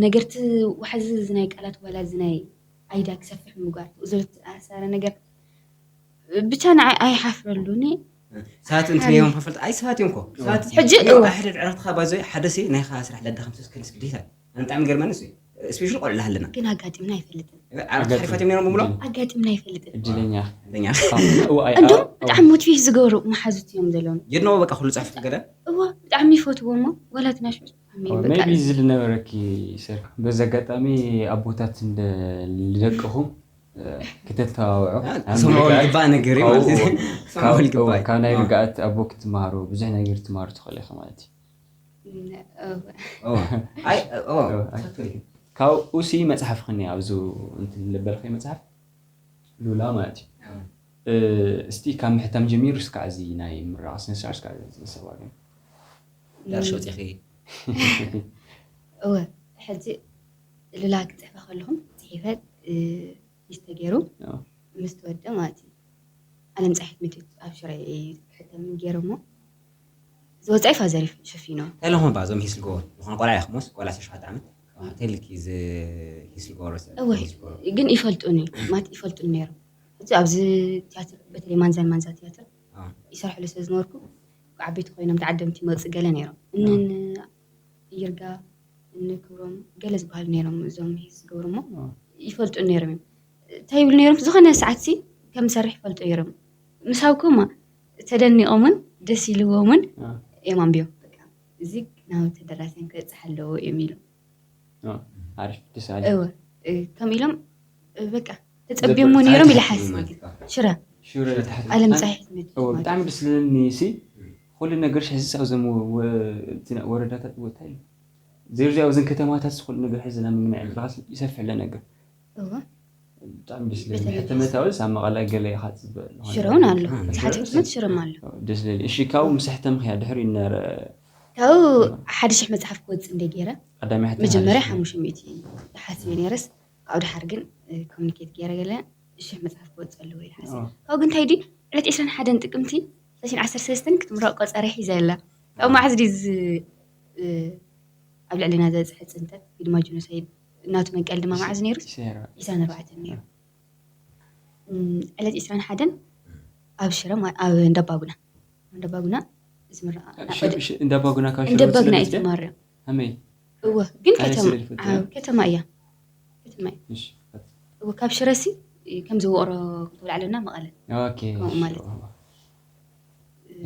ነገር እቲ ዋሕዚ እዚ ናይ ቃላት ዋላ እዚ ናይ ኣይዳ ክሰፍሕ ምግባር እቲ ዘሎ ዝተኣሳረ ነገር ብቻ ንዓይ ኣይሓፍረሉን እየ ሰባት እንትን እዮም ከፈልጥ ኣይ ሰባት እዮም ኮ ሰባት ሕጂ እወ። ሓደ ዕረፍትኻ ባዞ ሓደ ሲ ናይኻ ስራሕ ለዳኸም ሰስከንስ ግዴታ እዩ ኣነ ብጣዕሚ ገርመኒ ሲ ስፔሻሊ ቆልዑ ኣለና ግን ኣጋጢምና ኣይፈልጥን ዓረፍቲ ሓሪፋት እዮም ነይሮም ብሙሎ ኣጋጢምና ኣይፈልጥን እድለኛ እድለኛ እወ፣ ኣይ፣ እንዶም ኣይ፣ ብጣዕሚ ሞቲቬት ዝገብሩ መሓዙት እዮም ዘለውን የድነዎ በቃ ኩሉ ፅሕፍቲ ገለ እወ ብጣዕሚ ይፈትዎ እሞ ወላትና ሽዑ ብጣዕሚ በቃ ሜቢ እዚ ዝነበረኪ ሰርካ በዚ ኣጋጣሚ ኣቦታት እንደ- ንደቅኹም እ፣ ክተተባብዑ ክሰምዑ ዝግባእ ነገር እዩ ማለት እዩ። ክሰምዑ ዝግባእ እዩ። ካብ ናይ ርግኣት ኣቦ ክትመሃሩ ብዙሕ ነገር ትመሃሩ ትኽእል ኢኻ ማለት እዩ ኦ፣ ኣይ፣ ኦ፣ ካብኡ ሲ መፅሓፍ ኸኒ ኣብዚ እንትን ልበልኸ መፅሓፍ ሉላ ማለት እዩ እ፣ እስቲ ካብ ምሕታም ጀሚሩ እስካዕ እዚ ናይ ምረቓ ስነስርዓት እስካዕ ዝነሰባ ግን ዳርሽ ወፂኺ እወ ሕጂ ሉላ ክፅሕፈ ከለኹም ፅሒፈ እ፣ ሂስ ተገይሩ ኣዎ። ምስ ተወደ ማለት እዩ። ዓለም ፀሓይ ትምህርቲ ኣብ ሽረ እዩ ክሕተም ገይሮሞ ዝወፃኢ ፋዘር ሸፊኖ እንታይ ለኹም ባ እዞም ሂስ ልጎ ዝኾነ ቆልዓ ኢኹሞስ ቆልዓ ሰሽሓት ዓመት ተልኪ ዝ ሂስ ልጎ ረሰ እወ ሂስ ልጎ ግን ይፈልጡኒ ማለት ይፈልጡኒ ነይሮም ሕጂ ኣብዚ ትያትር በተለይ ማንዛን ማንዛ ትያትር ይሰርሕሉ ስለ ዝነበርኩ ዓበይቲ ኮይኖም ተዓደምቲ ይመፁ ገለ ነይሮም እንን ይርጋ እኒ ክብሮም ገለ ዝበሃሉ ነይሮም እዞም ሂስ ዝገብሩ እሞ ይፈልጡ ነይሮም እዮም እንታይ ይብሉ ነይሮም ዝኾነ ሰዓት ሲ ከም ዝሰርሕ ይፈልጡ ነይሮም ምስ ሃብኩማ ተደኒቖምን ደስ ኢልዎምን እዮም ኣንብዮም በቃ እዚ ናብ ተደራሲያን ክበፅሕ ኣለዎ እዮም ኢሎም። ኣሪፍ ደስ ኣለ እወ እ፣ ከም ኢሎም እ፣ በቃ ተፀቢዮሞ ነይሮም ኢለ ሓሲብ። ሽረ ሽረ ተሓት ዓለም ፀሓይ ትመት ብጣዕሚ ደስ ዝለኒ ሲ ኩሉ ነገር ሕዚ ኣብዞም ወረዳታት እንታይ እዩ ዘይርዚ ኣብዘን ከተማታት ኩሉ ነገር ሕዚ ናብ ምግናዕ ብራስ ይሰፍሕ ለ ነገር እወ ብጣዕሚ ደስ ዝለኒ ሕተመታዊ ሳብ መቐለ ገለ ኢኻ ፅበ ሽረ እውን ኣሎ ብዙሓት ሕትመት ሽረም ኣሎ። ደስ ዝለኒ እሺ ካብኡ ምስ ሕተምኽያ ድሕሪ ነረ ካብኡ ሓደ ሽሕ መፅሓፍ ክወፅእ እንደ ገይረ ቀዳማይ ሕተም መጀመርያ ሓደ ሓሙሽተ ሚእቲ ሓሲበ ነይረስ ካብኡ ድሓር ግን ኮሚኒኬት ገይረ ገለ ሽሕ መፅሓፍ ክወፅእ ኣለዎ ኢለ ሓሲበ። ካብኡ ግን እንታይ ድዩ ዕለት ዕስራን ሓደን ጥቅምቲ ሰሲን ዓሰርተ ሰለስተን ክትምረቕ ቆፀረ ሒዘ ኣላ። ካብኡ መዓዝ ድዩ ዝ- እ፣ ኣብ ልዕሊና ዘብፅሐ ፅንተት ወይ ድማ ጀኖሳይድ እናቱ መንቀል ድማ መዓዝ ነይሩ? ሴራ ዒስራን ኣርባዕተን ነይሩ። እም፣ ዕለት ዒስራን ሓደን ኣብ ሽረ ማ- ኣብ እንዳባጉና እንዳባጉና ዝምረቓ እንዳባጉና ካብ ሽረ እንዳባጉና ወፂ እዩ ተማርያ። ከመይ እወ ግን ኣነ ከተማ ስለ ዝፈልጥ እየ። ኣብ ከተማ እያ። ከተማ እያ። እሺ እወ ካብ ሽረሲ ከምዚ ውቕሮ ክትብል ዓለና መቐለ ኦኬ ከምኡ ማለት እዩ።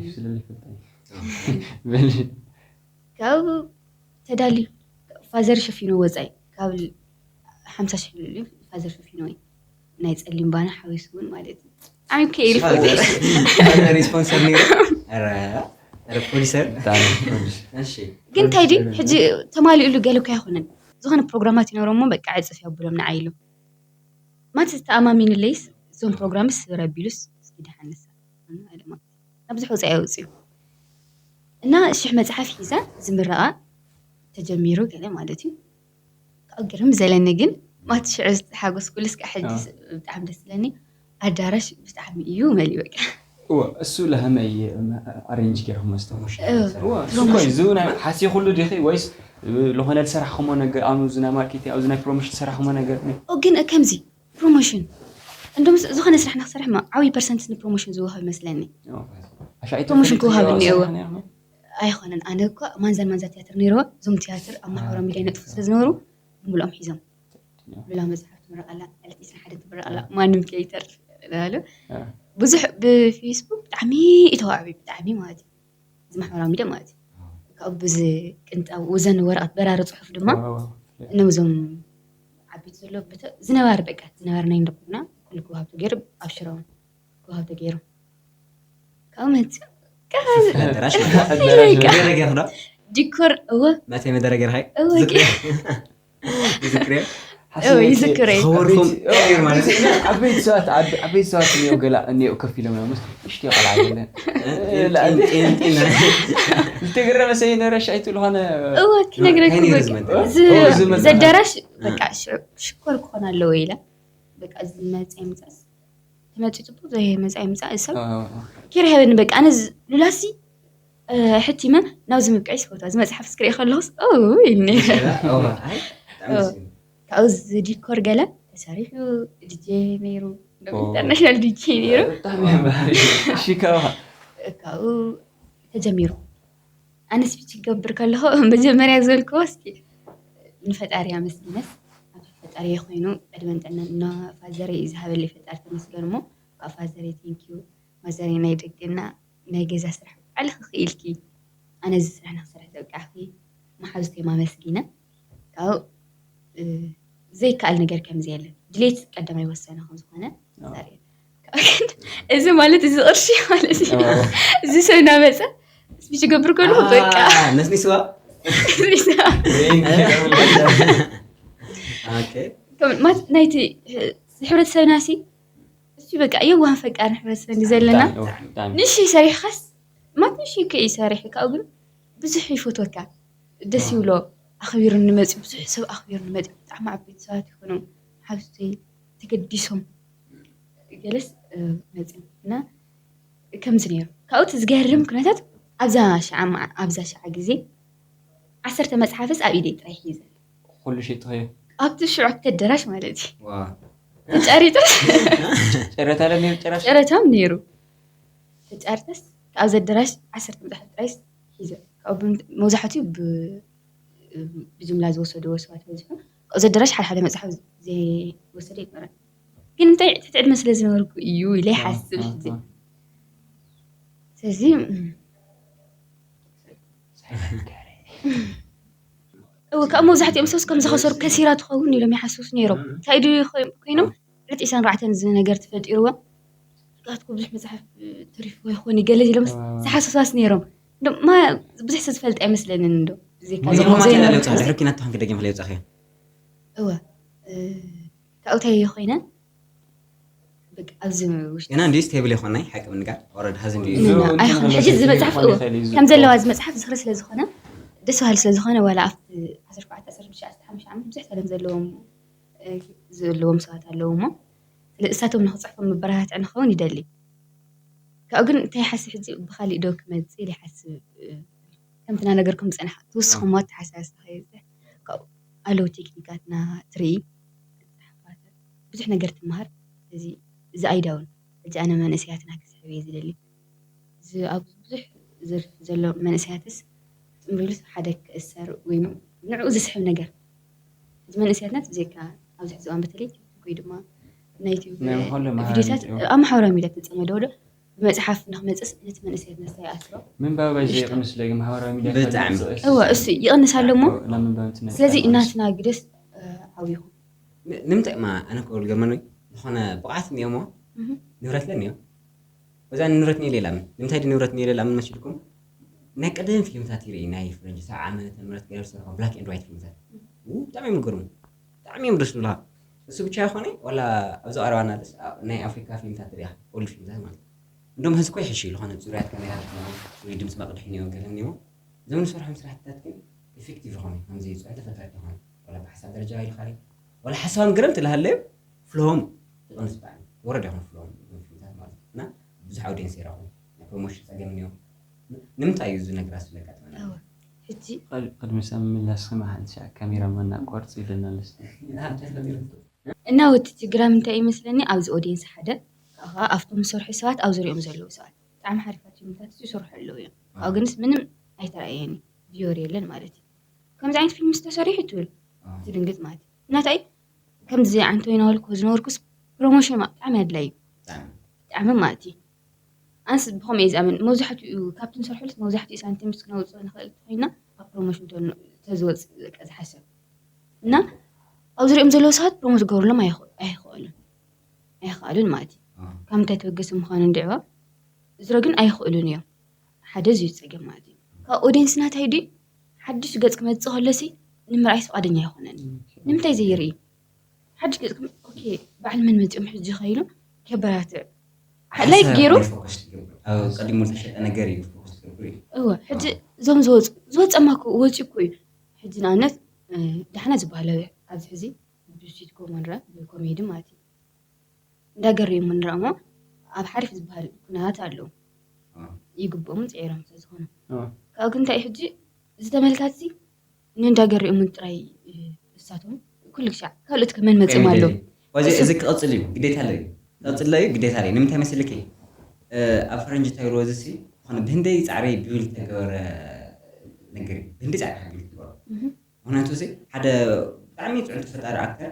እሱ ስለዝፈልጥ እዩ። በል ካብ ተዳልዩ ፋዘር ሸፊኑ ወፃኢ ካብ ሓምሳ ሽሕ ልዕሊ ፋዘር ሸፊኑ ወይ ናይ ፀሊም ባና ሓዊሱ እውን ማለት እዩ። ዓሚም ከይል ሪስፖንሰር ነይሩ። ኧረ፣ ኧረ ፕሮዲሰር። ብጣዕሚ ፕሮዲስ እሺ ግን እንታይ ድዩ ሕጂ ተማሊኡሉ ገለ እኮ ኣይኮነን። ዝኾነ ፕሮግራማት ይኖሮሞ በቃ ዕፅፍ የብሎም ንዓይ ኢሉ ማለት ተኣማሚንለይስ እዞም ፕሮግራምስ ስብር ኣቢሉስ እስኪ ደሓንሳ ናብ ብዙሕ ወፃኢ ኣውፅኡ እና ሽሕ መፅሓፍ ሒዛ ዝምረቓ ተጀሚሩ ገለ ማለት እዩ። ካብ ግርም ዘለኒ ግን ማት ሽዑ ዝተሓጎስኩሉ እስከ ሕጂ ኣዎ። ብጣዕሚ ደስ ዝለኒ ኣዳራሽ ብጣዕሚ እዩ መሊኡ በቃ እወ እሱ ለሀመይ ኣሬንጅ ገይርኩም መስተ እወ፣ እሱ ኮይኑ እዚ ናይ ሓሲ ኩሉ ዲኺ ወይስ ዝኾነ ዝሰራሕኩሞ ነገር ኣብ እዚ ናይ ማርኬት ኣብዚ ናይ ፕሮሞሽን ዝሰራሕኩሞ ነገር ኦ ግን ከምዚ ፕሮሞሽን እንደም ዝኾነ ስራሕ ንክሰርሕ ማ ዓብዪ ፐርሰንት ንፕሮሞሽን ዝወሃብ ይመስለኒ። ኣሻዒት ፕሮሞሽን ክወሃብ እኒአዎ። ነርኩም ኣይኮነን ኣነ እኳ ማንዛን ማንዛ ትያትር ነይርዎ እዞም ትያትር ኣብ ማሕበራዊ ሚዲያ ይነጥፉ ስለ ዝነበሩ ብምልኦም ሒዞም ብላ መፅሓፍ ትምረቐላ ዕለት ዒስራን ሓደን ትምረቐላ ማንም ከይተርፍ ላሉ ብዙሕ ብፌስቡክ ብጣዕሚ እዩ ተዋዕቢ ብጣዕሚ ማለት እዩ እዚ ማሕበራዊ ሚዲያ ማለት እዩ ካብኡ ብዚ ቅንጣው ዘን ወረቐት በራሪ ፅሑፍ ድማ እነብዞም ዓበይቲ ዘሎ ዝነባር በቃ ዝነባር ናይ ንደቁና ኩሉ ክወሃብ ተገይሩ ኣብ ሽረውን ክወሃብ ተገይሩ ካብኡ መፅእ ደራሽ ደረገ ደረገ ክዶ ዲኮር እወ መቴ መደረገ ርሃይ እወ ዝክሬ እወ ይዝክረ ዝኸበርኩም ማለት ዓበይቲ ሰባት ዓበ- ዓበይቲ ሰባት እኒኦ ገላ እኒኦ ከፍ ኢሎም ና ምስ እሽቲ ቆልዓ ገለ ጢንጢንጢን ዝተገረመ ሰይ ነረ ሻይቱ ዝኾነ እወ ክነግረኩም ከይነግር በቃ ዝመጣ። እዚ እወ፣ ዝመጣ። ዘዳራሽ በቃ ሽዑ ሽኮር ክኾን ኣለዎ ኢለ በቃ እዚ መፅእ ምፃስ ተመፂ ፅቡቅ ዘይመፅእ ኣይምፃእ እዚ ሰብ ኪር ሃበኒ በቃ ኣነ ሉላሲ ሕቲመ ናብዚ ምብቃይ ስፈቷ እዚ መፅሓፍ ስክሪኢ ከለኹስ ኢኒ ካብኡ እዚ ዲኮር ገለ ተሰሪሑ ድጄ ነይሩ ኢንተርናሽናል ድጄ ነይሩ ብጣዕሚ ባህሪ እሺ ከባኻ ካብኡ ተጀሚሩ ኣነ ስፒች ክገብር ከለኹ መጀመርያ ዝበልክዎ እስኪ ንፈጣሪ ኣመስግነስ ኣብ ፈጣሪ ኮይኑ ዕድመን ጥዕናን እና ፋዘረይ እዩ ዝሃበለይ ፈጣሪ ተመስገን እሞ ካብ ፋዘረይ ቴንኪዩ ማዘረይ ናይ ደገና ናይ ገዛ ስራሕ ባዕልኺ ክኢልኪ ኣነ እዚ ስራሕ ንክሰርሕ ዘብቃዕኪ መሓዙተይ ማመስጊነ ካብ ዘይከኣል ነገር ከምዚ የለን ድሌት ቀዳማይ ወሳኒ ከምዝኾነ ዛሬ እዚ ማለት እዚ ቅርሺ ማለት እዩ እዚ ሰብ እናመፀ ስፒች ገብር ከሉ በቃ ነስኒስዋ ናይቲ ሕብረተሰብና ሲ እሱ በቃ የዋህን ፈቃርን ሕብረተሰብ እንዲ ዘለና ንሽ ሰሪሕካስ ማት ንሽ ከ ይሰርሕ ካብኡ ግን ብዙሕ ይፈትወካ ደስ ይብሎ ኣኽቢሩ ንመፅኡ ብዙሕ ሰብ ኣኽቢሩ ንመፅኡ ብጣዕሚ ዓበይቲ ሰባት ይኾኑ ሓብቲ ተገዲሶም ገለስ መፅኡ እና ከምዚ ነይሩ ካብኡ እቲ ዝገርም ኩነታት ኣብዛ ሸዓ መዓ- ኣብዛ ሸዓ ግዜ ዓሰርተ መፅሓፍስ ኣብ ኢደይ ጥራይ ሒዘ ኩሉ ሸይጥኸዮ ኣብቲ ሽዑ ኣብቲ ኣደራሽ ማለት እዩ ተጫሪጠስ ጨረታ ለ ነይሩ ጨራሽ ጨረታም ነይሩ ተጫርተስ ካብ ዘደራሽ ዓሰርተ መፅሓፍ ጥራይ ሒዘ ካብኡ መብዛሕትኡ ብጅምላ ዝወሰድዎ ሰባት በዚሑ ካብዚ ኣደራሽ ሓደ ሓደ መፅሓፍ ዘይወሰደ ኣይነበረን ግን እንታይ ትሕቲ ዕድመ ስለ ዝነበርኩ እዩ ኢለ ይሓስብ ሕጂ ስለዚ እው ካብ መብዛሕትኦም ሰብስ ከም ዝኸሰሩ ከሲራ ትኸውን ኢሎም ይሓስሱ ነይሮም። እንታይ ድዩ ኮይኖም ዕለት ዕስራን ኣርባዕተን እዚ ነገር ተፈጢርዎ። ካትኩ ብዙሕ መፅሓፍ ተሪፍዎ ይኾን ገለ ኢሎም ዝሓስሳስ ነይሮም። ማ ብዙሕ ሰብ ዝፈልጥ ኣይመስለንን እንዶ ብዘይካ እዞም ዘይነበሩ ማቴሪያል የውፅኣ ድሕሪ ኪናት ተኾንኪ ደጊም ክለ የውፅኣኽዮ። እወ ካብኡታይ ኮይነ በቃ ኣብዚ ውሽጢ ገና እንዲ ስቴብል የኾናይ ሓቂ ምንጋር ወረድ ሀዚ እንዲ እና ኣይኹን ሕጂ እዚ መፅሓፍ እወ ከም ዘለዋ እዚ መፅሓፍ ዝኽሪ ስለ ዝኾነ ደስ በሃሊ ስለ ዝኾነ ዋላ ኣብቲ ዓሰርተ ኣርባዕተ ዓሰርተ ሽዱሽተ ዓሰርተ ሓሙሽተ ዓመት ብዙሕ ሰለም ዘለዎም ዘለዎም ሰባት ኣለዉ እሞ እሳቶም ንክፅሕፎም መበረታትዕ ንኸውን ይደሊ። ካብኡ ግን እንታይ ይሓስብ ሕጂ ብኻሊእ ዶ ክመፅእ ኢለ ይሓስብ። ከምቲ እናነገርኩም ዝፀናሕ ትውስኹሞ ኣተሓሳስባ ከይብፅሕ ካብኡ ኣለዉ ቴክኒካትና ትርኢ ብዙሕ ነገር ትመሃር። እዚ እዚ ኣይዳውን ሕጂ ኣነ መንእሰያትና ክስሕብ እየ ዝደሊ። ኣብዚ ብዙሕ ዘርፊ ዘሎ መንእሰያትስ ጥምሪሉስ ሓደ ክእሰር ወይ ንዕኡ ዝስሕብ ነገር እዚ መንእሰያትና ብዘይካ ኣብዚ ሕዚ እዋን በተለይ ቲክቶክ ወይ ድማ ናይ ዩቲዩብ ናይ ኩሉ ማህበራዊ ቪዲዮታት ሚዲያ ኣብ ማሕበራዊ ሚዲያ ተፀመደ ወደ ብመፅሓፍ ንክመፅስ ነቲ መንእሰያትና ስታይ ኣስሮ ምንባብ ኣይዘይቕ ምስለ ማህበራዊ ሚዲያ ብጣዕሚ እወ እሱ ይቕንስ ኣሎ እሞ ናብ ምንባብ ትነጥፍ ስለዚ ማለት እናትና ግደስ ዓብይኹም ን- ንምንታይ ማ ኣነ እኮ ዝገርመኒ ዝኾነ ብቕዓት እኒኦሞ ንብረት ለ እኒኦ በዛ ንብረት እኒኦ ሌላ ምን ንምንታይ ድ ንብረት እኒኦ ሌላ ምን መሲልኩም ናይ ቀደም ፊልምታት ይርኢ ናይ ፈረንጂ ሰብዓ ዓመተ ምህረት ገይሩ ዝሰርሖ ብላክ ኤንድ ዋይት ፊልምታት ው፣ ብጣዕሚ እዮም ዝገርሙ ብጣዕሚ እዮም ደስ ዝብሉካ እሱ ብቻ ይኾነ ዋላ ኣብዚ ቀረባና ደስ ናይ ኣፍሪካ ፊልምታት ሪኣ ኦልድ ፊልምታት ማለት እንደውም ህዚ እኮ ይሕሽ እዩ ዝኾነ ፅሩያት ካሜራ ወይ ድምፂ መቅድሕ እኒኦ ገለ እኒኦ እዞም ንሰርሖም ስራሕትታት ግን ኢፌክቲቭ ዝኾነ ከምዚ ፅሑፍ ተፈታቲ ይኾነ ዋላ ብሓሳብ ደረጃ ኢልካ ዋላ ሓሳቦም ገረምቲ ልሃለዩ ፍልሆም ይቕንስ ብጣዕሚ ወረድ ይኹን ፍልሆም ፊልምታት ማለት እዩ እና ብዙሕ ኣውዲየንስ ይረኽቡ ናይ ፕሮሞሽን ፀገም እኒኦ ንምንታይ እዩ እዚ ነገራት ስለጋጥመና እወ ሕጂ ቅድሚ ሰብ ምምላስ ከማ ሓንቲ ሻዕ ካሜራ ማና ቆርፅ ይብለና ኣለስ ንሓንቲ ነገር እና ወቲ ትግራም እንታይ ይመስለኒ ኣብዚ ኦዲየንስ ሓደ ካብኻ ኣብቶም ዝሰርሑ ሰባት ኣብ ዙሪኦም ዘለዉ ሰባት ብጣዕሚ ሓሪፋት ፊልምታት ይሰርሑ ኣለዉ እዮም ካብኡ ግንስ ምንም ኣይተረኣየኒ ቪዮር የለን ማለት እዩ ከምዚ ዓይነት ፊልም ዝተሰሪሑ ትብል ትድንግፅ ማለት እዩ እናታይ ከምዚ ዓንቶ ይናበልኩ ዝነበርኩስ ፕሮሞሽን ብጣዕሚ ኣድላይ እዩ ብጣዕሚ ማለት እዩ ኣንስ ብኸምኡ እየ ዝኣምን መብዛሕትኡ ካብቲ ንሰርሐሉስ መብዛሕትኡ ሳንቲምስ ክነውፅኦ ንኽእል እንተኮይና ካብ ፕሮሞሽን ተዝወፅእ በቃ ዝሓሰብ እና ኣብ ዙሪኦም ዘለዉ ሰባት ፕሮሞት ክገብርሎም ኣይኽእሉን ኣይኽኣሉን ማለት እዩ ካብ ምንታይ ተበገሰ ምዃኑ እንድዕባ እዝሮ ግን ኣይኽእሉን እዮም ሓደ ዝዩ ፀገም ማለት እዩ ካብ ኦዲየንስ ናታይ ድዩ ሓድሽ ገፅ ክመፅእ ከሎሲ ንምርኣይስ ፍቓደኛ ኣይኮነን ንምንታይ ዘይርኢ ሓድሽ ገፅ ክመ- ኦኬ በዓል መን መፂኦም ሕጂ ከይሉ ከበራትዕ ላይክ ገይሩ ቀዲሙ ዝተሸጠ ነገር እዩ ፎከስ ትገብር እዩ እወ ሕጂ እዞም ዝወፁ ዝወፀማ እኮ ወፂ እኮ እዩ ሕጂ ንኣብነት ዳሕና ዝበሃለ ኣብዚ ሕዚ ብሲትኮም ንረ ብኮሜዲ ማለት እዩ እንዳገሪሙ ንረእሞ ኣብ ሓሪፍ ዝበሃል ኩነታት ኣለዉ ይግብኦም ፅዒሮም ስለዝኾኑ ካብኡ ግን እንታይ ሕጂ እዚ ተመልካትሲ ንእንዳገሪኦምን ጥራይ እሳቶም ኩሉ ግሻዕ ካልኦት ከመን መፅም ኣሎ እዚ ክቐፅል እዩ ግዴታ ኣሎ እዩ ክቐፅል እዩ ግዴታ ኣሎ ንምንታይ መስልኪ ኣብ ፈረንጂ ተይሮ እዚ ሲ ዝኾነ ብህንደይ ፃዕሪ ቢውል ተገበረ ነገር እዩ ብህንደይ ፃዕሪ ቢውል ተገበረ ምክንያቱ እዚ ሓደ ብጣዕሚ ፅዕንቱ ፈጣሪ ኣክተር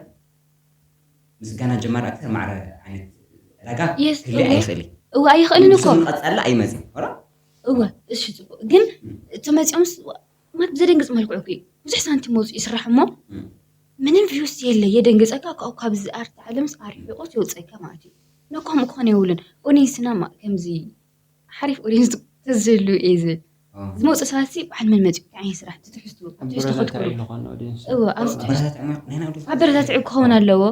ምስ ጋና ጀማሪ ኣክተር ማዕረ ዓይነት ዕዳጋ ክህልእ ኣይኽእል እዩ እዋ ኣይኽእልን እኮ ቀፃላ ኣይመፅን ራ እዋ እሺ ፅቡቅ ግን እቲ መፂኦምስ ማት ብዘደንግፅ መልክዑ እኮ እዩ ብዙሕ ሳንቲም ወፁ ይስራሕ እሞ ምንም ቪውስ የለ የደንግፀካ ካብኡ ካብዚ ኣርት ዓለምስ ኣርሒቆት የውፀካ ማለት እዩ ነኳም ክኾነ የብሉን ኦኔስና ከምዚ ሓሪፍ ኦዲንስ ተዝህሉ እየ ዝብል ዝመፁ ሰባት ሲ በዓል መን መፂኡ እንታይ ዓይነት ስራሕ ትትሕዝቱ ትሕዝቱ ክትክሩ እዎ ኣብዚ ትሕዝቱ ኣበረታትዒ ክኸውን ኣለዎ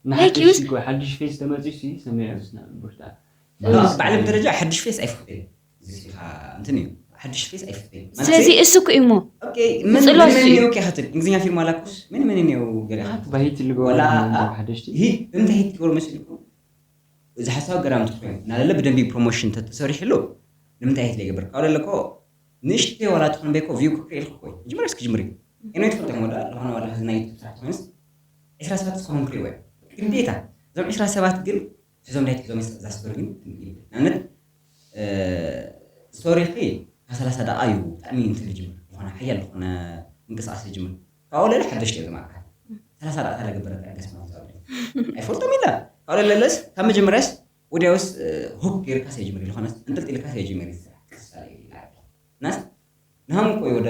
ንሓድሽ ጓ ሓድሽ ፌስ ተመፂ ሲ ሰሚዐ ዝስና ብርታ ባዕሎም ደረጃ ሓድሽ ፌስ ኣይፍቅድ እዩ እዚ ሲ ከዓ እንትን እዩ ሓድሽ ፌስ ኣይፍቅድ እዩ ማለት ስለዚ እሱ እኮ እዩ እሞ ኦኬ፣ ምን ጽሎት ምን እዩ። ነው ከኸትል እንግሊዝኛ ፊልም አላኩስ ምን ምን ነው ገለ ባሂት ልገወላ ወላ ሓደሽቲ ይህ እንተ ሂት ትገብሮ መስልኩም እዚ ሓሳብ ገራም ትኾይኑ እናለለ ብደንቢ ፕሮሞሽን ተተሰሪሕሉ ንምንታይ ሂት ለይገብር ካብ ለለኮ ንእሽተይ ዋላ ትኾን በይኮ ቪው ክክሪኤልኩ ኮይ መጀመርያ እስኪ ጅምሪ እነ ትፈልጦም ወላ ዝኾነ ዋላ ሕዚ ናይ ዩቱብ ስራሕ ትኾንስ ዕስራ ሰባት ዝኸውን ክሪእዎ እዮም ግዴታ እዞም ዕስራ ሰባት ግን እዞም ናይ ቲዞም ዛስቶሪ ግን ንኣብነት ስቶሪ ኺ ካብ ሰላሳ ደቓ እዩ ብጣዕሚ እንትን ዝጅምር ዝኾነ ሓያል ዝኾነ ምንቅስቃስ ዝጅምር ካብኡ ለለ ሓደሽቲ እዮም ዘማርካ ሰላሳ ደቓ ታለ ገበረ ጠገስ ማለት እዩ ኣይፈልጦም ኢላ ካብኡ ለለስ ካብ መጀመርያስ ወዲያውስ ሁክ ጌርካ ሰይጅምር ዝኾነ እንጥልጢልካ ሰይጅምር ይስራሕ ቅሳለ ይላል ናስ ንሃም እኮ እዩ ወደ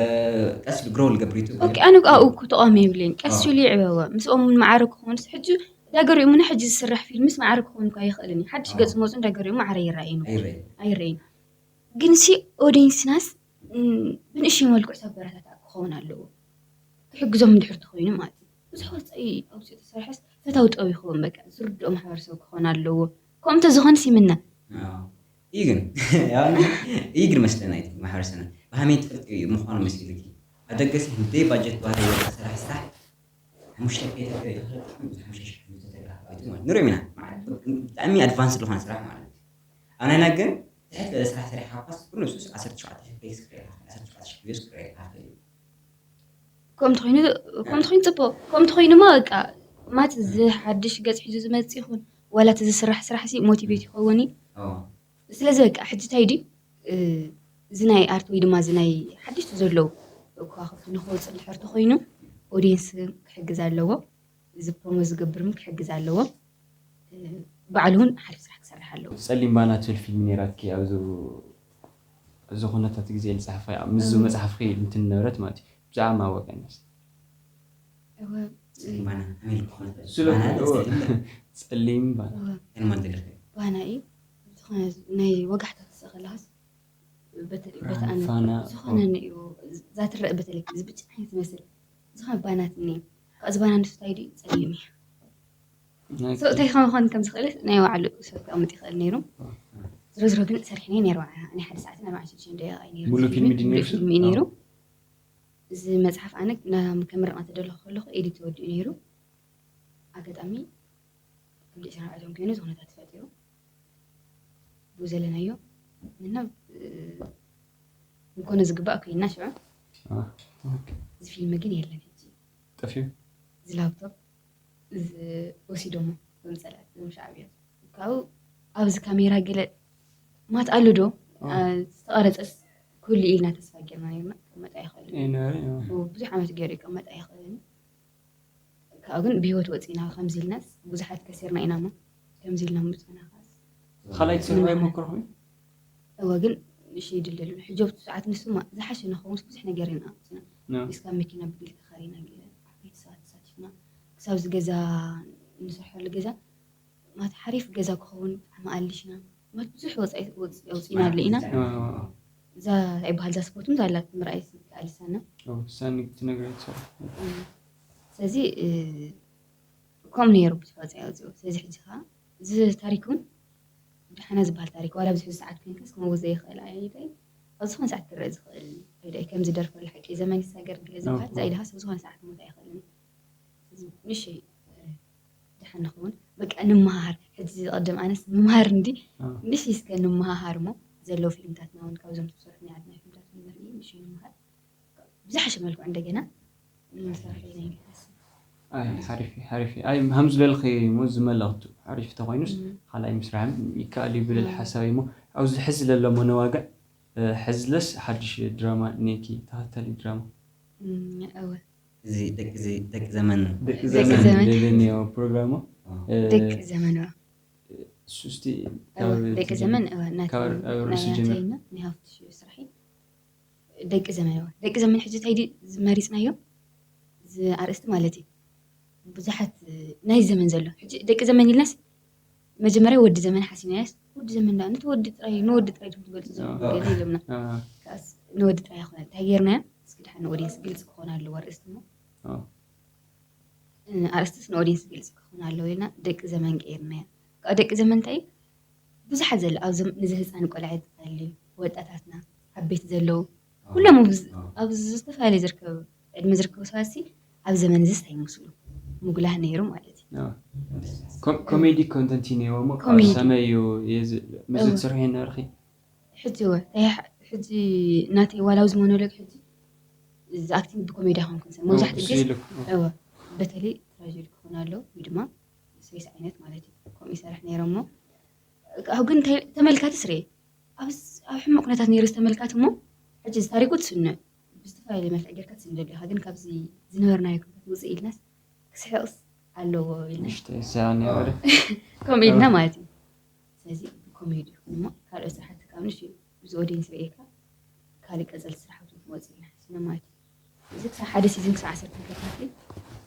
ቀስ ኢሉ ግሮው ልገብር ዩቱብ ኦኬ ኣነ ኣብኡ እኮ ተቃውሞ የብለይን ቀስ ኢሉ ይዕበወ ምስኦም እውን ማዕረ ክኾንስ ሕጂ ዳገሪኡ ምነ ሕጂ ዝስራሕ ፊልምስ ማዕረ ክኾን እኳ ይኽእልን እዩ ሓድሽ ገጽ መፁን ዳገሪኡ ማዕረ ይረኣይኑ ኣይረይ ኣይረይን ግን ሲ ኦዲንስናስ ብንእሽይ መልክዑ ሰበረታታ ክኸውን ኣለዎ ክሕግዞም እንድሕር ተኮይኑ ማለት እዩ ብዙሕ ወፃኢ ኣውፅኡ ተሰርሐስ ፈታዊ ጠው ይኸውን በቃ ዝርድኦ ማሕበረሰብ ክኾን ኣለዎ ከምኡ እንተዝኾንስ ይምነ ይግን ይግን መስለና ዩ ማሕበረሰብና ብሃመይ ትፈልጥ እዩ ምዃኑ መሲልኪ ኣብ ደገ ሲ ህንደይ ባጀት ባህሪ ወርቂ ስራሕ ስራሕ ሓሙሽተ ፔ ተገ ይኽእል ሓሙሽተ ሺሕ ተገ ንሪኦም ኢና ብጣዕሚ ኣድቫንስ ዝኾነ ስራሕ ማለት እዩ ኣብ ናይና ግን ትሕት ዝበለ ስራሕ ሰሪሕካ ኳስ ኩሉ ንሱስ ዓሰርተ ሸውዓተ ሺሕ ፔ ክስክር ኢኻ ዓሰርተ ሸውዓተ ሺሕ ቪውስ ክስክር ኢኻ ከምኡ ተኮይኑ ከምኡ ተኮይኑ ፅቡቅ ከምኡ ተኮይኑማ በቃ ማት እዚ ሓድሽ ገፅ ሒዙ ዝመፅእ ይኹን ዋላ እቲ ዝስራሕ ስራሕ ሲ ሞቲቬት ይኸውን እዩ ስለዚ በቃ ሕጂ እንታይ ድዩ እዚ ናይ ኣርት ወይ ድማ እዚ ናይ ሓደሽቲ ዘለዉ ከዋክብቲ ንክወፅእ እንድሕር ተኮይኑ ኦዲየንስ ክሕግዝ ኣለዎ እዚ ፕሮሞ ዝገብር እውን ክሕግዝ ኣለዎ ባዕሉ እውን ሓሪፍ ስራሕ ክሰርሕ ኣለዎ ጸሊም ባና ትብል ፊልም ነይራትኪ ኣብዚ ኣብዚ ኩነታት ግዜ ዝጸሓፋ ምስዚ መጽሓፍኪ እንትን ነበረት ማለት እዩ ብዛዕባ ማወቀነስ ጸሊም ባና ኣሜል ዝኾነ ስለ ጸሊም ባና ከንማን ተገርገ ባና እዩ ዝኾነ ናይ ወጋሕታ ትስእኸላስ በተለይ በታ ኣነ ፋና ዝኾነ እዩ እዛ ትረአ በተለይ እዚ ብጫ ዓይነት ዝመስል ዝኾነ ባናት እኒ እዚ ባና ንስታይ ድዩ ጸሊም እዩ እንታይ ከመኾን ከም ዝኽእል ናይ ባዕሉ ሰብ ክቐምጥ ይኽእል ነይሩ ዝሮ ዝሮ ግን ሰሪሕኒ ነይሩ ናይ ሓደ ሰዓት ናይ ባዕሽሽን ደቂቃ እዩ ነይሩ ሙሉ ፊልም ድዩ ነይሩ? ፊልም እዩ ነይሩ እዚ መፅሓፍ ኣነ ከም ምርቃ ተደለኹ ከለኹ ኤዲት ተወዲኡ ነይሩ ኣጋጣሚ ክንዲ ዕስራ ኣዕዶም ኮይኑ ዝኾነታት ተፈጢሩ ብኡ ዘለናዮ እና ንኮነ ዝግባእ ኮይና ሽዑ እዚ ፊልም ግን የለን ሕጂ ጠፊኡ እዚ ላፕቶፕ እዚ ወሲዶሞ ዞም ፀላእቲ ዞም ሻዕብያ ካብኡ ኣብዚ ካሜራ ገለ ማት ኣሎ ዶ ዝተቐረፀስ ክህሉ ኢልና ተስፋ ጌርና ነርና ክመጣ ይኽእል ብዙሕ ዓመት ገይሩ ይቀመጥ ኣይኽእልን ካብኡ ግን ብሂወት ወፂና ከምዚ ኢልናስ ብዙሓት ከሲርና ኢና ሞ ከምዚ ኢልና ምፅና ካልኣይ ትሰርሑ ኣይሞክርኹም እወ ግን እሺ ይድለሉ ሕጂ ኣብቲ ሰዓት ንስማ ዝሓሸ ንኸውንስ ብዙሕ ነገር ኢና ኣውፅና እስካብ መኪና ብግልቲ ካሪና ገለ ዓበይቲ ሰባት ተሳቲፍና ክሳብ እዚ ገዛ ንሰርሐሉ ገዛ ማለት ሓሪፍ ገዛ ክኸውን ብጣዕሚ ኣሊሽና ማለት ብዙሕ ወፃኢ ኣውፅኢናሉ ኢና እዛ ኣይበሃል እዛ ስፖርት ምስ ኣላት ምርኣይ ይከኣል ይሳና ሳኒ ትነግረ ትሰርሑ ስለዚ ከምኡ ነይሩ ብዙሕ ወፃኢ ኣውፅኡ ስለዚ ሕጂ ከዓ እዚ ታሪክ እውን ደሓና ዝበሃል ታሪክ ዋላ ኣብዚ ሕዚ ሰዓት ኮይንካስ ክመውት ዘይኽእል ኣይደይ ኣብ ዝኾነ ሰዓት ክረአ ዝኽእል ኣይደይ ከም ዝደርፈሉ ሓቂ ዘመን ይሳገር ገለ ዝበሃል እዛ ኢልካስ ኣብ ዝኾነ ሰዓት ክሞት ኣይኽእልን ምሽ ደሓን ንኸውን በቃ ንምሃር ሕዚ ዝቐደም ኣነስ ምምሃር እንዲ ምሽ እስከ ንምሃሃር ሞ ዘለዉ ፊልምታትና እውን ካብዞም ዝሰርሑ ናይ ዓድና ፊልምታት ንርኢ ምሽ ንምሃር ብዝሓሸ መልክዑ እንደገና ንሰርሕ ኢና ይመስል ኣይ ሓሪፍ እዩ ሓሪፍ እዩ ኣይ ሃም ዝበልኺ ሞ ዝመለኽቱ ሓሪፍ ተኾይኑስ ካልኣይ ምስራሕ ይከኣል እዩ ብልል ሓሳብ እሞ ኣብዚ ሕዚ ለሎ መነዋግዕ ሕዝለስ ሓድሽ ድራማ ኔኪ ተኸተሊ ድራማ እወ እዚ ደቂ እዚ ደቂ ዘመን ደቂ ዘመን ዘመን ልልንዮ ፕሮግራማ ደቂ ዘመን እዋ ሱስቲ እወ ደቂ ዘመን እወ ካብ ኣብ ርእሲ ጀምር ናተይና ናይ ሃፍቲ ሽዑ ስራሒ ደቂ ዘመን እወ ደቂ ዘመን ሕጂ እንታይ ድዩ ዝመሪፅናዮ እዚ ኣርእስቲ ማለት እዩ ብዙሓት ናይ ዘመን ዘሎ ሕጂ ደቂ ዘመን ኢልናስ መጀመርያ ወዲ ዘመን ሓሲብናያስ ወዲ ዘመን ዳ ነቲ ወዲ ጥራይ ንወዲ ጥራይ ድም ትገልፁ ዘሎ ገለ ኢሎምና ከስ ንወዲ ጥራይ ይኮነ እንታይ ጌርናዮ እስኪ ድሓ ንኦዲንስ ግልፂ ክኾን ኣለዎ ኣርእስቲ ሞ ኣርእስትስ ንኦዲንስ ግልፂ ክኾን ኣለዎ ኢልና ደቂ ዘመን ቀይርናዮ ካብ ደቂ ዘመን እንታይ ብዙሓት ዘሎ ኣብዞም ንዚ ህፃን ቆልዓ ዝቐልዩ ወጣታትና ዓበይቲ ዘለዉ ኩሎም ኣብዚ ዝተፈላለዩ ዝርከቡ ዕድመ ዝርከቡ ሰባት ሲ ኣብ ዘመን እዚ እንታይ ይመስሉ ምጉላህ ነይሩ ማለት እዩ ኮሜዲ ኮንተንት ነይዎ ሞ ኮሜዲ። ሰመይ እዩ ምስ ትሰርሑ ነበርኪ ሕጂ ወ እንታይ ሕ- ሕጂ ናተይ ዋላ ኣብዚ ሞኖሎግ ሕጂ እዚ ኣክቲንግ ብኮሜዲ ኣይኮንኩን ሰብ መብዛሕትኡ ግዜ ኢሉ እወ በተለይ ትራጀዲ ክኾን ኣለዉ ወይ ድማ ስሪስ ዓይነት ማለት እዩ ከምኡ ይሰርሕ ነይረ ሞ ካብ ግን እንታይ- ተመልካቲ ስርኤ ኣብ ዝ- ኣብ ሕሙቕ ኩነታት ነይሩ ዝተመልካቲ እሞ ሕጂ እዚ ታሪኩ ትስንዕ ብዝተፈላለየ መልክዕ ጌርካ ትስንደሉ ኢኻ ግን ካብዚ ዝነበርናዮ ኩነታት ውፅእ ኢልናስ ክስሕቕስ ኣለዎ ኢልና ንሽተይ ሰያ ነይረ ከምኡ ኢልና ማለት እዩ ስለዚ ኮሜዲ ይኹን እሞ ካልኦት ስራሕቲ ካብ ንሽ ብዙ ኦዲየንስ ርእየካ ካልእ ቀፀልቲ ስራሕቱ ወፂና ሓሲና ማለት እዩ። እዚ ክሳብ ሓደ ሲዝን ክሳብ ዓሰርተ ክፍሊ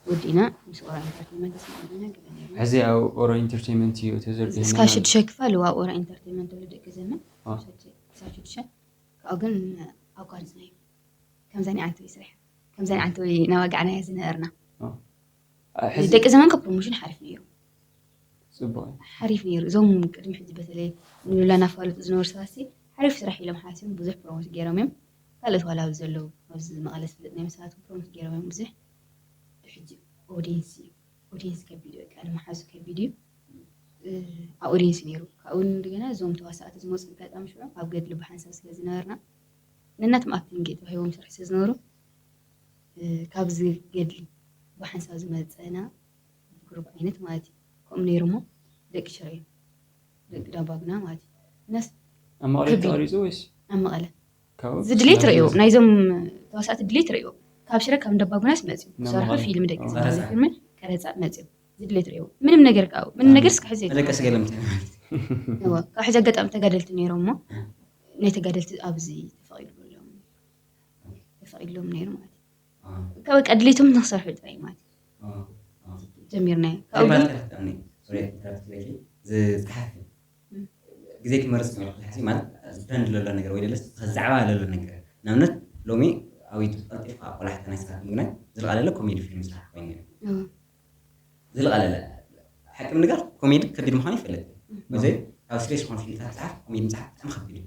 ወዲእና ምስ ኦራ ኢንተርቴንመንት ተስማዕሚዕና ገለ ነይሩ። ሕዚ ኣብ ኦሮ ኢንተርቴንመንት እዩ ተዘርጊሑ እስካ ሽዱሽተ ክፋል ዋ ኦራ ኢንተርቴንመንት ተብሎ ደቂ ዘመን ዋ። ክሳብ ሽዱሽተ ካብኡ ግን ኣቋሪፅና እዩ። ከምዛ ኒዓንተ ወይ ስራሕ ከምዛ ኒዓንተ ወይ ናዋጋዕና ዝነበርና ሕዚ ደቂ ዘመን ከ ፕሮሞሽን ሓሪፍ ነይሩ። ፅቡቅ ሓሪፍ ነይሩ። እዞም ቅድሚ ሕጂ በተለይ ንሉላ እናፋለጡ ዝነበሩ ሰባት ሲ ሓሪፍ ስራሕ ኢሎም ሓሲቦም ብዙሕ ፕሮሞት ገይሮም እዮም። ካልኦት ዋላ ኣብዚ ዘለዉ ኣብዚ መቐለ ዝፍለጥ ናይ መሳት ፕሮሞት ገይሮም እዮም ብዙሕ። ሕጂ ኦዲንስ እዩ። ኦዲንስ ከቢድ እዩ። በቃ ንመሓዙ ከቢድ እዩ። ኣብ ኦዲንስ ነይሩ። ካብኡ እንደገና እዞም ተዋሳእቲ ዝመፁ ኣጋጣሚ ሽዑ ኣብ ገድሊ ብሓንሳብ ስለ ዝነበርና ነናቶም ኣክቲንግ ተዋሂቦም ስራሕ ስለ ዝነበሩ ካብዚ ገድሊ ብሓንሳብ ዝመፀና ግሩብ ዓይነት ማለት እዩ። ከምኡ ነይሩ እሞ ደቂ ሽረ እዮም ደቂ ዳባጉና ማለት እዩ። ነስ ኣብ መቐለ ከቢድ። ተቐሪፁ ወይስ ኣብ መቐለ ካብኡ ዝድሌት ረእዮ ናይዞም ተዋሳእቲ ድሌት ረእዮ ካብ ሽረ ካብ እንዳባጉናስ መፅዩ ናብ ሰርሑ መቐለ። ፊልም ደቂ ኣብ ዘመን ቀረፃ። ፊልም ቀረፃ መፅዩ ዝድሌት ረእዮ ምንም ነገር ካብኡ ምንም ነገር እስከ ሕዚ መደቀሲ ገለምት እወ፣ ካብ ሕዚ ኣጋጣሚ ተጋደልቲ ነይሮም እሞ ናይ ተጋደልቲ ኣብዚ ተፈቒድሎም ተፈቒድሎም ነይሩ ማለት እዩ። ካብ በቃ ድሌቶም ንክሰርሑ ጥራይ ማለት እዩ ጀሚርናዮ። ካብኡ ግን ዝፀሓፍ ግዜ ክመርስ ማለት ዝትረንድ ዘሎ ነገር ወይ ደለስ ዛዕባ ዘሎ ነገር ንኣብነት ሎሚ ኣብ ዩቱብ ቀልጢፍካ ቆላሕታ ናይ ስራሕ ምግናይ ዝለቃለለ ኮሜዲ ፊልም ስራሕ ኮይኑ እዩ እወ፣ ዝለቃለለ ሓቂ ምንጋር ኮሜዲ ከቢድ ምዃኑ ይፈልጥ እዚ ካብ ስሬስ ዝኾኑ ፊልምታት ዝፅሓፍ ኮሜዲ ምፅሓፍ ብጣዕሚ ከቢድ እዩ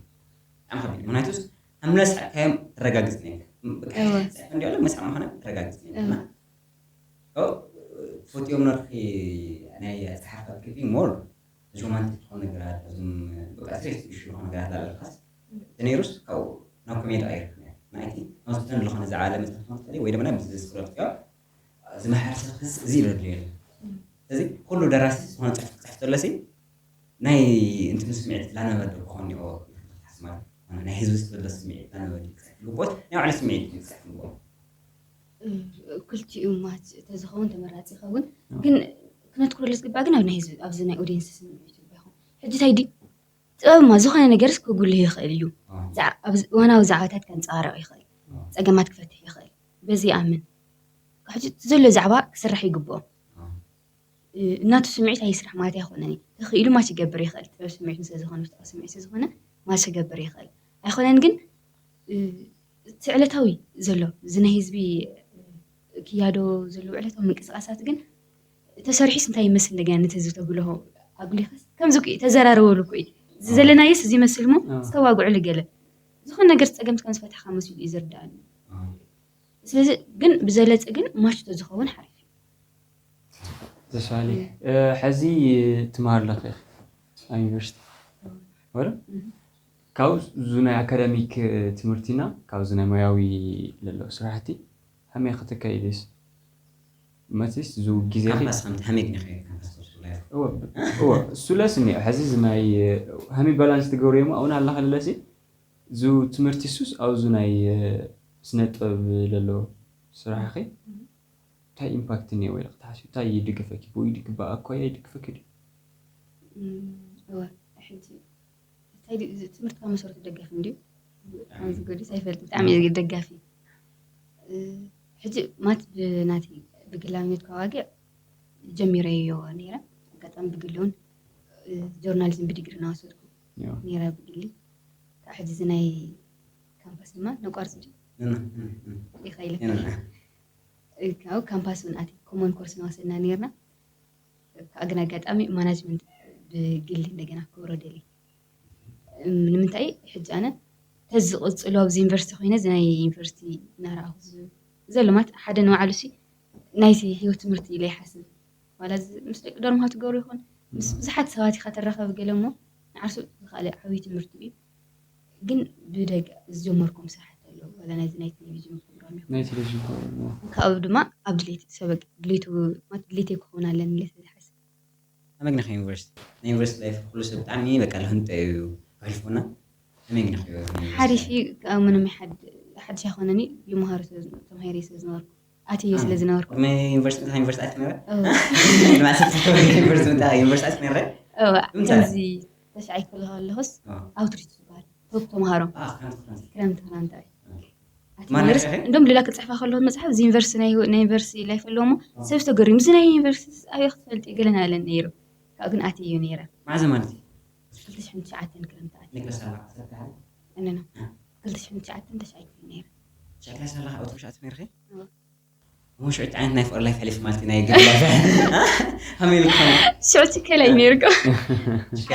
ብጣዕሚ ከቢድ እዩ ምክንያቱስ ኣብ መለስካዮም ትረጋግፅ ነካ እወ። እንዲያለ መፅሓፍ ምዃነ ትረጋግፅ ነካ ፎቲኦም ነርኪ ናይ ፀሓፍካ ክቢ ሞር ሮማንቲክ ዝኾኑ ነገራት እዞም በቃ ስሬስ ዝሽሩ ነገራት ላለካስ ነይሩስ ካብኡ ናብ ኮሜዲ ኣይርክን ናይቲ ናውስተን ዝኾነ ዝዓለ መፅሓፍ ወይ ድማ ናይ ብዝነስ ክረጥዮ ዝመሓር ሰብ ክስ እዚ ይረድዮ የለን ስለዚ ኩሉ ደራሲ ዝኾነ ፅሕፍ ክፅሕፍ ተለሲ ናይ እንትን ስምዒት ላነበደ ክኾን ኒኦ ማለት ናይ ህዝቢ ዝተበለ ስምዒት ላነበደ ክፅሕፍ ግቦት ናይ ባዕሉ ስምዒት ክፅሕፍ ግቦት ክልቲኡ ማለት ተዝኸውን ተመራፂ ይኸውን ግን ክነትኩረሉ ዝግባእ ግን ኣብ ናይ ህዝቢ ኣብዚ ናይ ኦዲየንስ ስምዒት ይኸውን ሕጂ ታይ ድዩ ጥበብማ ዝኾነ ነገርስ ክጉልህ ይኽእል እዩ እዋናዊ ዛዕባታት ከንፀባረቕ ይኽእል ፀገማት ክፈትሕ ይኽእል በዚ ይኣምን ሕጂ ዘሎ ዛዕባ ክስራሕ ይግብኦ እናቱ ስምዒት ኣይስራሕ ማለት ኣይኮነን ተኽኢሉ ማች ይገብር ይኽእል ጥበብ ስምዒት ስለዝኾነ ውሽጣዊ ስምዒት ስለዝኾነ ማች ክገብር ይኽእል ኣይኮነን ግን እቲ ዕለታዊ ዘሎ እዚ ናይ ህዝቢ ክያዶ ዘለዉ ዕለታዊ ምንቅስቃሳት ግን ተሰሪሒስ እንታይ ይመስል እንደገና ነቲ ህዝቢ ተጉልሆ ኣጉሊኸስ ከምዚ እኮ እዩ ተዘራረበሉ እኮ እዩ እዚ ዘለናየስ እዚ ይመስል እሞ ዝተዋግዕሉ ገለ ዝኾነ ነገር ፀገም ከም ዝፈታሕካ መሲሉ እዩ ዝርዳእኒ ስለዚ ግን ብዘለፀ ግን ማች ተዝኸውን ሓሪፍ እዩ ተሻሊ ሕዚ ትመሃር ኣለኺ ኣብ ዩኒቨርሲቲ ወረ ካብኡ እዚ ናይ ኣካዳሚክ ትምህርቲና ካብዚ ናይ ሞያዊ ለሎ ስራሕቲ ከመይ ከተካይድስ መፅስ እዚ ግዜ ካምፓስ ከምቲ ከመይ ግን ይኸይድ ካምፓስ ትወስዱ ላይ እወ እሱለስ እኒኦ ሕዚ እዚ ናይ ከመይ ባላንስ ትገብርዮ ኣብኡ ኣለኸ ለለሲ እዚ ትምህርቲ ሱስ ኣብዚ ናይ ስነ ጥበብ ለሎ ስራሕኺ እንታይ ኢምፓክት እኒኦ ወይ ክትሓስቢ እንታይ ይድግፈኪ ብኡ ይድግበኣ እኮ ይድግፈኪ ድዩ እወ ሕጂ እንታይ ድዩ እዚ ትምህርቲ ካብ መሰረቱ ደጋፊ እንድዩ ዝጎዲስ ኣይፈልጥ ብጣዕሚ እዩ ደጋፊ ሕጂ ማት ብናቲ ብግላውነት ከዋግዕ ጀሚረዮ ነይረ ኣጋጣሚ ብግሊ እውን ጆርናሊዝም ብዲግሪ እናወሰድኩ ነይረ ብግሊ ካብ ሕጂ እዚ ናይ ካምፓስ ድማ ነቋርፅ እንዲ ይኸይለ ካብኡ ካምፓስ እውን ኣቲ ኮመን ኮርስ እናወሰድና ነይርና ካብ ግን ኣጋጣሚ ማናጅመንት ብግሊ እንደገና ክገብሮ ደሊ ንምንታይ ሕጂ ኣነ ተዝቕፅሉ ኣብዚ ዩኒቨርሲቲ ኮይነ እዚ ናይ ዩኒቨርሲቲ እናረኣኹ ዘሎ ማለት ሓደ ንባዕሉ ሲ ናይቲ ህይወት ትምህርቲ ኢለ ይሓስብ ዋላ ምስ ደቂ ዶርምካ ትገብሩ ይኹን ምስ ብዙሓት ሰባት ኢካ ትራኸብ ገለ እሞ ንዓርሱ ዝካለ ዓብዪ ትምህርቲ እዩ ግን ብደገ ዝጀመርኩም ስራሕቲ ኣለዉ ዋላ ናይዚ ናይ ቴሌቪዥን ፕሮግራም ይኹን ናይ ቴሌቪዥን ፕሮግራም ካብኡ ድማ ኣብ ድሌት ሰበ ድሌቱ ማለት ድሌተይ ክኸውን ኣለኒ ኢለ ስለ ዝሓስብ ኣመግነኸ ዩኒቨርሲቲ ናይ ዩኒቨርሲቲ ላይፍ ኩሉ ሰብ ብጣዕሚ በቃ ልህንጠ እዩ ኣሕልፎና ኣመግነኸ ሓሪፍ እዩ ካብ ምንም ሓድሽ ኣይኮነኒ ይመሃሩ ተምሃሪ ስለ ዝነበርኩ ኣትየ ስለ ዝነበርኩ ዩኒቨርሲቲ ዩኒቨርሲቲ ኣትነረ ዩኒቨርሲቲ ኣትነረ ከምዚ ተሽዓይ ክፍሊ ከለኹስ ኣውትሪች ዝበሃል ቶፕ ተምሃሮ ክረምቲ ክረምቲ ማን ነርስ ኢኺ? እንደውም ሌላ ክጽሕፋ ከለኹ መጽሓፍ እዚ ዩኒቨርሲቲ ናይ ናይ ዩኒቨርሲቲ ላይፍ ኣለዎ እሞ፣ ኣዎ። ሰብ ተገሪሙ፣ "እዚ ናይ ዩኒቨርሲቲ ኣበይ ክትፈልጢ?" ገለ ናበለኒ ነይሩ። ካብኡ ግን ኣትየዮ ነይረ። መዓዝ ማለት እዩ? ክልተ ሽሕን ትሽዓተን ክረምቲ ኣትየ። ንክላስ ኣርባዕተ ዓሰርተ ሓደ? እነና። እ? ክልተ ሽሕን ትሽዓተን ተሻይኩ ነይረ። ሽዑ ክላስ ኣለኻ ኣብቲ ውሽጢ ኣትዩ ነይርኺ? ኣዎ። እሞ ሽዑ እንታይ ዓይነት ናይ ፍቕሪ ላይፍ ሕሊፍ ማለት እዩ? ናይ ገለ ላይፍ? ከመይ ኢልካ? ሽዑ ትከላይ ነይርኩ።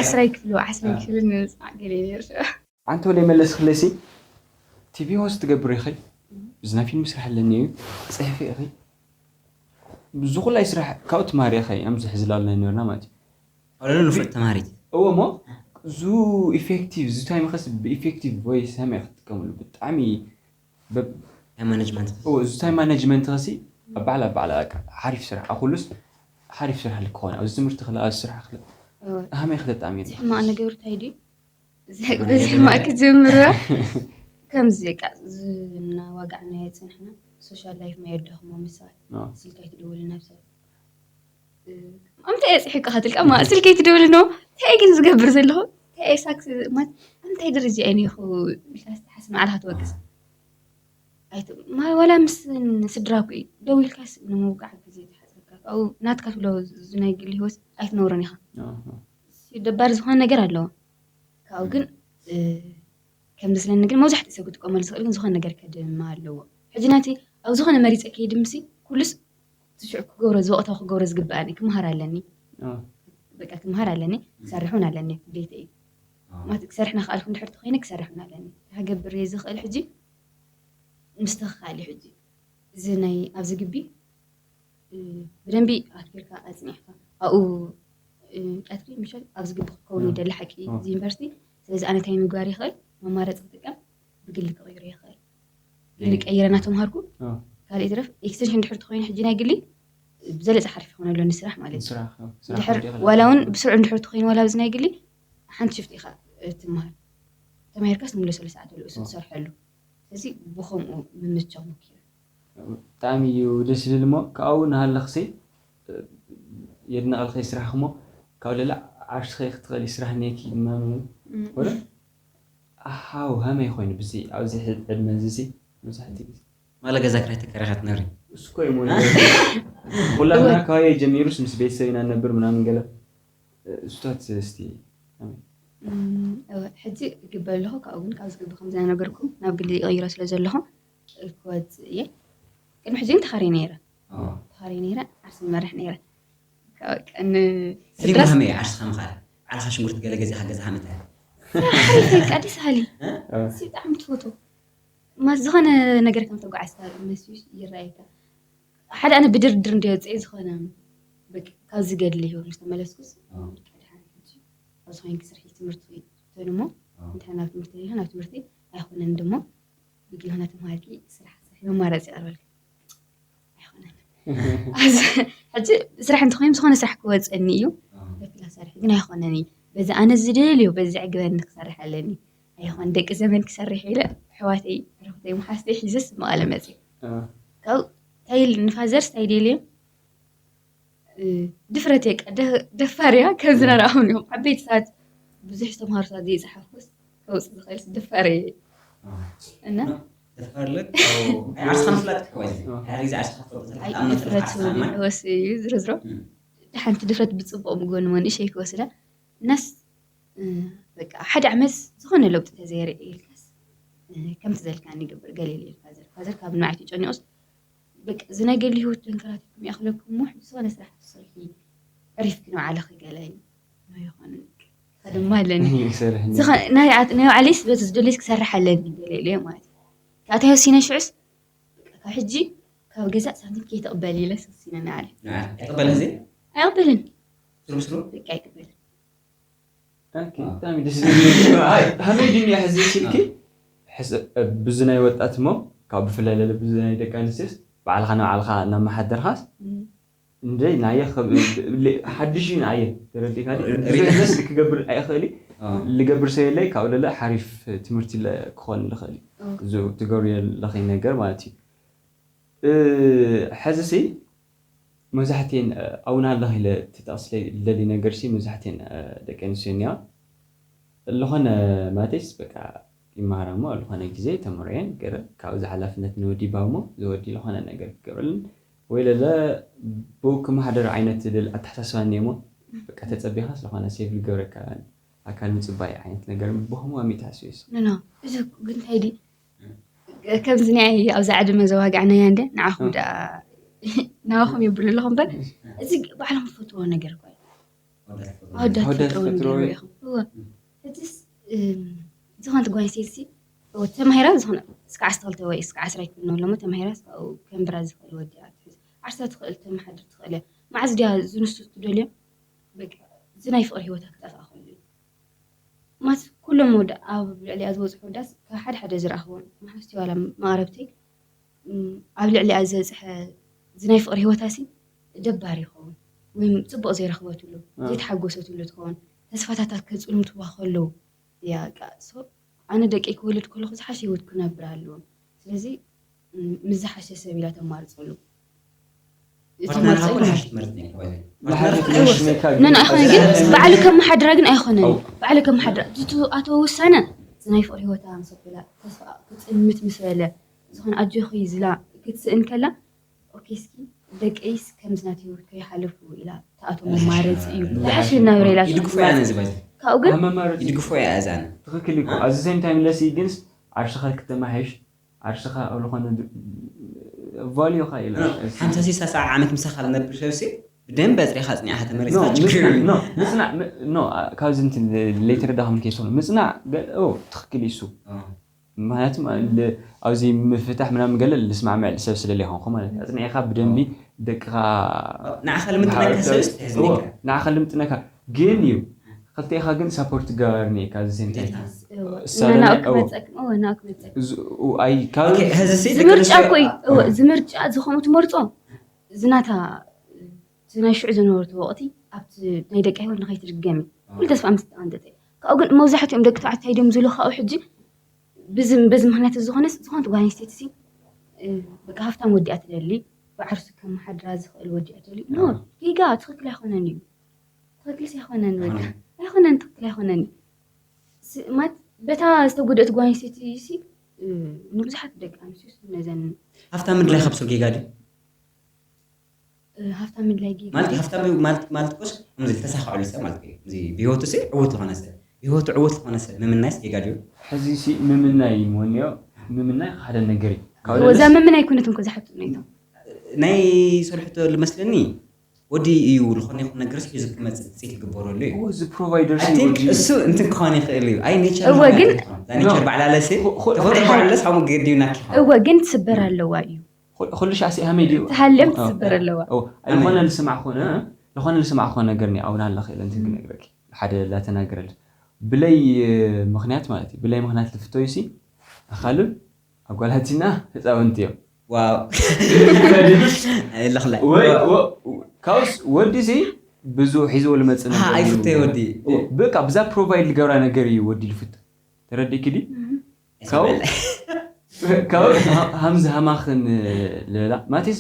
ዓስራይ ክፍሊ፣ ዓስራይ ክፍሊ ንምጽናዕ ገለ ነይሩ ሽዑ። ኣንተ ወለይ መለስክለይሲ፣ ቲቪ ሆስት ትገብር ኢኺ፣ ብዝና ፊልም ስራሕ ኣለኒ እዩ፣ ጽሕፊ ኢኺ፣ ብዙ ኩላይ ስራሕ ካብኡ ትማሪ ኢኺ፣ ኣብዚ ሕዚ ላልና ነርና ማለት እዩ። ኣውለሉ ንፉዕ ተማሪት። እዎ እሞ፣ ዙ ኢፌክቲቭ፣ ዙ ታይም ኸስ ብኢፌክቲቭ ወይ ሰማይ ክትጥቀምሉ፣ ብጣዕሚ በብ-፣ ናይ ማኔጅመንት። እዎ፣ ዙ ታይም ማኔጅመንት ኸሲ፣ ኣብ ባዕላ፣ ኣብ ባዕላ፣ በቃ፣ ሓሪፍ ስራሕ፣ ኣብ ኩሉስ ሓሪፍ ስራሕ ልክኾነ፣ ኣብዚ ትምህርቲ ክላ፣ ኣብዚ ስራሕ ክላ፣ እዎ። ሃመይ ክተጣሚ እቲ ሕማቕ ነገር እንታይ ድዩ? እዚ በዚ ሕማቕ ክጅምራ። ከምዚ በቃ፣ ዝናዋጋዕናዮ ጸንሕና፣ ሶሻል ላይፍ ማ የዳኽሞ ምስ ሰባት። ኣዎ። ስልኪ ኣይትደውልን ናብ ሰባት። እ፣ ኣምታ እየ ጽሒካ ክትልካ፣ ማ ስልኪ ኣይትደውልን ነው? እንታይ ግን ዝገብር ዘለኹ? እንታይ እየ ሳክስ፣ ማለት፣ ኣምታይ ደረጃ እየ ነይኹ ኢልካ ዝተሓስብ ንዓኻ ትወቅስ። ኣዎ። ኣይት-፣ ማ-፣ ዋላ ምስ ስድራኩ እዩ። ደው ኢልካስ ንምውጋዕ ግዜ ትሓጽረካ። ካብኡ ናትካ ትብሎ፣ እዚ ናይ ግሊ ህይወት ኣይትነብሮን ኢኻ። ኣዎ። ደባሪ ዝኾነ ነገር ኣለዎ። ካብኡ ግን፣ እ፣ ከም ዝመስለኒ ግን መብዛሕትኡ ሰብ ክጥቀመሉ ዝኽእል ግን ዝኾነ ነገር ከድማ ኣለዎ። ሕጂ ናቲ ኣብ ዝኾነ መሪጸ ከይድምሲ ኩሉስ እቲ ሽዑ ክገብሮ፣ እዚ ወቕታዊ ክገብሮ ዝግብኣኒ ክመሃር ኣለኒ። ኣዎ። በቃ ክመሃር ኣለኒ፣ ክሰርሕ እውን ኣለኒ፣ ግዴታ እዩ። ኣዎ። ማለት ክሰርሕ ናኽኣልኩ እንድሕር ተኾይነ ክሰርሕ እውን ኣለኒ። ክገብር እየ ዝኽእል ሕጂ ምስትኽኻል እዩ ሕጂ። እዚ ናይ ኣብዚ ግቢ፣ እ፣ ብደንቢ ኣትኪርካ ኣጽኒዕካ ኣብኡ፣ እ፣ ቀትሪ ምሸት ኣብዚ ግቢ ክከውን ኣዎ። ይደሊ ሓቂ ኣዎ። እዚ ዩኒቨርሲቲ። ስለዚ ኣነ እንታይ ምግባር ይኽእል? መማረጺ ክጥቀም፣ ብግሊ ክቕይሮ ይኽእል። ግሊ እይ። ቀይረና ተምሃርኩ። ኣዎ። ካልእ ይትረፍ፣ ኤክስቴንሽን እንድሕር ተኾይኑ ሕጂ ናይ ግሊ፣ ብዘለጸ ሓሪፍ ይኾነሉ ንስራሕ ማለት እዩ። ንስራሕ፣ ኣዎ። ስራሕ ድሕር፣ ክውድእ ይኽእል። ዋላ እውን ብስርዑ እንድሕር ተኾይኑ ዋላ ኣብዚ ናይ ግሊ፣ ሓንቲ ሽፍቲ ኢኻ፣ እ፣ ትምሃር። ተማሂርካስ ንሙሉእ ሰለስተ ሰዓት ልእሱ ኣዎ። ትሰርሐሉ። ስለዚ ብኸምኡ ምምቻው ሞኪረ። ብጣዕሚ እዩ ደስ ዝብል እሞ፣ ካብኡ ንሃለኽሲ፣ እ፣ የድንቐልኺ ስራሕኺ እሞ፣ ካብኡ ልዕሊ ዓርስኺ ክትኽእሊ ስራሕ እኒአኪ ድማ እም። ወለ? ኣሃው፣ ሃመይ ኮይኑ ብዚ፣ ኣብዚ ሕ-፣ ዕድመ እዚ ሲ፣ መብዛሕትኡ ግዜ። ማለ ገዛ ክራይ ተከራይካ ትነብሪ? እሱ እኮ እዩ እሞ ነገር። ኩላትና እወ። ካበይ ጀሚሩስ ምስ ቤተሰብ ኢና ንነብር ምናምን ገለ። እ፣ እሱታት እስቲ፣ ሃመይ። እም፣ እወ፣ ሕጂ እግበ ኣለኹ፣ ካብኡ ግን ካብ ዝግቢ ከም ዝነበርኩ ናብ ግሊ ይቕይሮ ስለ ዘለኹ፣ ክወጽእ እየ። ቅድሚ ሕጂ ግን ተኻርየ ነይረ። ኣዎ። ተኻርየ ነይረ፣ ዓርሲ ይመርሕ ነይረ። ካብ ቀን ስድራስ ከመይ ዓርስኻ ምኻድ? ዓርኻ ሽጉርቲ ገለ ገዚእኻ ገዛኻ ምእታይ? ሓሪፍ በቃ፣ ደስ በሃሊ። እ? ኣዎ። እዚ ብጣዕሚ ትፈትዎ። ማለት ዝኾነ ነገር ከም ተጓዓዝካ መስዩስ ይረኣየካ። ሓደ ኣነ ብድርድር እንደ ወፅኤ ዝኾነ በቃ ካብዚ ገድሊ ህይወት ምስ ተመለስኩስ፣ ኣዎ። በቃ ድሓን ሕጂ ኣብዚ ኮይንኪ ስርሒ፣ ትምህርቲ ትኾይኑ እሞ፣ ኣዎ። እንድሕር ናብ ትምህርቲ ይኹን ናብ ትምህርቲ ኣይኮነን ድሞ፣ ብግሊ ኾነ ተምሃርኪ ስራሕ ስርሒ መማረፂ ይቐርበልኪ። ኣይኮነን። ኣብዚ ሕጂ ስራሕ እንተኾይኑ ዝኾነ ስራሕ ክወፀኒ እዩ። ኣዎ። በኪላ ሰርሒ ግን ኣይኮነን እዩ። በዚ ኣነ ዝደልዮ፣ በዚ ዕግበኒ ክሰርሕ ኣለኒ። ኣይኾን ደቂ ዘመን ክሰርሕ ኢለ ኣሕዋተይ፣ ዕርኽተይ፣ መሓዝተይ ሒዘስ መቐለ መፅእ። ኣዎ። ካብ እንታይ ኢል-፣ ንፋዘርስ እንታይ ደልዮም? እ፣ ድፍረት እየ፣ ቃ-፣ ደ-፣ ደፋር እያ። ከምዚ ናርኣኹም እዮም። ዓበይቲ ሰባት ብዙሕ ዝተምሃሩ ሰባት ዘይፀሓፍኩስ ከውፅእ ዝኽእልስ ደፋር እየ። ኣዎ። እና ደፋር ለክ፣ ኣዎ። ኣይ፣ ዓርስኻ ምፍላጥ እኮ እዩ። ኣዎ። ሓደ ግዜ ዓርስኻ ትፈልጦ ዘለኻ፣ ኣይ፣ ትኣምኖ ዘለኻ ድፍረት ዓርስኻ ዝብል እማ። ይወስድ እዩ ዝርዝሮ። እም። ሓንቲ ድፍረት ብፅቡቕ ብጎኒ መንእሸይ ክወስዳ። እናስ፣ እ፣ በቃ ሓደ ዓመት ዝኾነ ለውጢ ተዘይርኢ ኢልካስ፣ እ፣ ከምቲ ዘልካኒ ይገብር ገለ ኢለ ኢልካ ዘር-፣ ፋዘር ካብ ንባዕቱ ጨኒቑስ፣ በቃ እዚ ናይ ገድሊ ህይወት ተንከራቲትኩም ይኣኽለኩም እሞ፣ ሕጂ ዝኾነ ስራሕ ትሰርሒ፣ ዕሪፍኪ ንባዕልኺ ገለ ኣይኾነን። ከደማ ኣለኒ። ይሰርሕኒ። ዝኾነ ናይ ኣት-፣ ናይ ባዕለይስ በቲ ዝደልዮስ ክሰርሕ ኣለኒ ገለ ኢለ ማለት እዩ። ካብታ ወሲነ ሽዑስ፣ በቃ ካብ ሕጂ ካብ ገዛእ ሳንቲም ከይትቕበል ኢለስ ወሲነ ንባዕለይ። ንዓ፣ ኣይቅበልን እዚ? ኣይቕበልን። ስሩ ብስሩ? በቃ ኣይቅበልን። ኦኬ፣ ኣዎ። ብጣዕሚ ደስ ዝብል። ኣይ፣ ሃመይ ድንያ ሕዚ ሲልኪ? ኣዎ። ሕዚ፣ እ፣ ብዚ ናይ ወጣት እሞ፣ ካብ ብፍላይ ለለ ብዚ ናይ ደቂ ኣንስትዮስ፣ ባዕልኻ ንባዕልኻ እናመሓደርካስ፣ እም። እንደ ናየ ኸብ-፣ ለ-፣ ሓድሽ እዩ ንዓየ፣ ተረዲእካ ድዩ? ሪ-፣ ሪ-፣ ብዝነስ ክገብር ኣይኽእል እዩ። ኣዎ። ልገብር ሰየለይ፣ ካብኡ ለለ ሓሪፍ ትምህርቲ ለ-፣ ክኾን ልኽእል እዩ። ኣዎ። እዚ ትገብርዮ ኣለኺ ነገር ማለት እዩ። እ፣ ሕዚ ሲ መብዛሕትኤን፣ እ፣ ኣውና ኣለኺ ኢለ ትጠቕስለይ ልደሊ ነገር ሲ መብዛሕትኤን፣ እ፣ ደቂ ኣንስትዮ እኒዋ። ዝኾነ ማለተይስ በቃ ይመሃራ እሞ ዝኾነ ግዜ ተምርየን ገለ ካብኡ ዝሓላፍነት ንወዲ ይባብ እሞ ዝወዲ ዝኾነ ነገር ክገብረልን ወይ ለለ ብኡ ክመሓደር ዓይነት ልል ኣተሓሳስባ እኒኦሞ በቃ ተጸቢኻስ ዝኾነ ሴቭ ዝገብረካ ኣካል ምጽባይ ዓይነት ነገር ብኸምኡ ኣሚኡ ተሓስቡ እዩ። ኖ ኖ እዚ ግን እንታይ ድዩ ከምዚ ናይ ኣብዛ ዕድመ ዘዋግዕናያ እንደ ንዓኹም ደኣ ናባኹም የብሉ ኣለኹም እምበር እዚ ባዕሎም ዝፈትዎ ነገር እኮ እዩ ኣወዳት ኣወዳት ፈጥሮ ፈጥሮ ወይ ወይ ኢኹም እወ ሕጅስ ዝኾነት ጓል ኣንስተይቲ ሲ ተማሂራ ዝኾነ እስከ ዓሰርተ ክልተ ወይ እስከ ዓስራ ኣይኮን ኣለሞ ተማሂራ እስከ ኣብኡ ከንብራ ዝኽእል ወዲ እያ ትሕዝ ዓርሳ ትኽእል ተመሓድር ትኽእል እያ መዓዝ ድያ ዝንሱ ትደልዮ በቃ እዚ ናይ ፍቕሪ ህይወታ ክጠፍኣ ከሎ እዩ ማለት ኩሎም ወዳ ኣብ ልዕሊኣ ዝበፅሑ ወዳስ ካብ ሓደ ሓደ ዝረኣኽዎም መሓዝቲ ዋላ መቕረብተይ ኣብ ልዕሊኣ ዝበፅሐ እዚ ናይ ፍቕሪ ህይወታ ሲ ደባሪ ይኸውን ወይ ፅቡቕ ዘይረኽበትሉ ዘይተሓጎሰትሉ ትኸውን ተስፋታታት ከፅልምትዋ ከለዉ እያ በቃ so ኣነ ደቀይ ክወልድ ከለኹ ዝሓሸ ህይወት ክነብር ኣለዎም ስለዚ ምስ ዝሓሸ ሰብ ኢላ ተማርፀሉ ፓርትነርካ እኮ ዝሓሸ ትምህርቲ ነይሩ ባይዘ ፓርትነር ዝሓሸ ትምህርቲ ነካ ነን ኣይኮነ ግን ባዕሉ ከመሓድራ ግን ኣይኮነን ባዕሉ ከመሓድራ ዝኣተወ ውሳነ ናይ ፍቅሪ ህይወታ ምስ ኣበላ ተስፋ ክፅልምት ምስ በለ ዝኾነ ኣጆኺ ዝላ ክትስእን ከላ ኦኬ እስኪ ደቀይስ ከምዚ ናት ህይወት ከይሓለፉ ኢላ ተኣቶ መማረፂ እዩ ዝሓሸ ናብረ ኢላ ይድግፎ እያ ነዚ ባይዘ ካብኡ ግን ኣብ መማረፂ ይድግፎ እያ እዛ ኣነ ትኽክል እኮ ኣብዚ ሴም ታይም ለሲ ግንስ ዓርስኻ ክተማሓይሽ ዓርስኻ ኣብ ዝኾነ ቫልዩኻ ኢላ ሓምሳ ሽሳ ሰዓ ዓመት ምሳኻ ዝነብር ሰብ ሲ ብደንብ ኣፅሪኻ ኣፅኒዕኻ ተመሪፅካ ችግር እዩ ምፅናዕ ኖ ካብዚ እንትን ለይተረዳኸም ከይሰሉ ምፅናዕ ገ- ኦ፣ ትኽክል እዩ እሱ ምክንያቱም ል- ኣብዚ ምፍታሕ ምናምን ገለ ልስማዕምዕ ሰብ ስለለ ይኮንኩ ማለት እዩ ኣፅኒዕኻ ብደንቢ ደቅኻ ንዓኻ ልምጥነካ ሰብ ስትሕዝኒካ ንዓኻ ልምጥነካ ግን እዩ ክልተኢኻ ግን ሳፖርት ትገባር እኒካ እዚ ሴም ታይም ናብኡ ክመፀክ እወ ናብኡ ክመፀክ ኣይ ካብ ሕዚ ሲ ዝምርጫ እኮ እዩ እወ ዝምርጫ ዝኾኑ ትመርፆ ዝናታ እቲ ናይ ሽዑ ዝነበረቶ ወቕቲ ኣብቲ ናይ ደቂ ህይወት ንኸይትድገም እዩ ኩሉ ተስፋ ምስ ተቐንጠጠ ካብኡ ግን መብዛሕትኦም ደቂ ተባዕታይ ድዮም ዝብሉ ካብኡ ሕጂ ብዚ በዚ ምክንያት እዚ ዝኾነስ ዝኾነት ጓል ኣንስተይቲ ሲ በቃ ሃፍታም ወዲኣ ትደሊ ብዓርሱ ከመሓድራ ዝኽእል ወዲኣ ትደሊ ኖ ጌጋ ትኽክል ኣይኮነን እዩ ትኽክልስ ኣይኮነን በቃ ኣይኮነን ትኽክል ኣይኮነን እዩ ስ- ማለት በታ ዝተጎደት ጓል ኣንስተይቲ ሲ ንብዙሓት ደቂ ኣንስትዮ ነዘን ሃፍታም ምድላይ ካብ ሰብ ጌጋ ድዩ ሃፍታም ምድላይ ጌጋ ማለት ሃፍታም ማለት ማለት ኮስ ከምዚ ዝተሳኸዐሉ ሰብ ማለት እዩ እዚ ብህይወቱ ሲ ዕውት ዝኾነ ሰብ ብህይወቱ ዕውት ዝኾነ ሰብ ምምናይስ ጌጋ ድዩ ሕዚ ሲ ምምናይ እዩ መሆንዮ ምምናይ ሓደ ነገር እዩ ካብ ወዛ መምን ኣይኮነትን ኮ ዝሓቱ ነይቶ ናይ ሰልሕቶ ዝመስለኒ ወዲ እዩ ዝኾነ ይኹን ነገር ሒዙ ክመፅእ ፅት ይግበረሉ እዩ እዚ ፕሮቫይደር I think እሱ እንትን ክኾን ይኽእል እዩ ኣይ ኔቸር እወ፣ ግን- ኔቸር ባዕላለሲ ኹ- ኹ- ተፈጥሮ ባዕላለስ ሓሙ ገዲዩና ክኾን እወ ግን ትስበር ኣለዋ እዩ ኩልሻ ሲ ሃመይ ድዩ ተሃልዮም ትስበር ኣለዋ ዝኾነ ልስማዕ ኮነ ዝኾነ ልስማዕ ኮነ ነገር ኒ ኣውና ኣለኽእል እንትን ክነግረኪ ሓደ ላተናገረል ብለይ ምክንያት ማለት እዩ ብለይ ምክንያት ልፍተዩ ሲ ኣኻልን ኣጓላቲና ህፃውንቲ እዮም ዋው ኣለኽላ ወይ ወ- ካብስ ወዲ ሲ ብዙ ሒዝዎ ልመፅእ ነገር እዩ። ኣይፍተይ ወዲ ብቃ ብዛ ፕሮቫይድ ልገብራ ነገር እዩ ወዲ ልፍት ተረዲእኪ ዲ ካብኡ ካብኡ ሃምዚ ሃማኽን ልበላ ማቴስ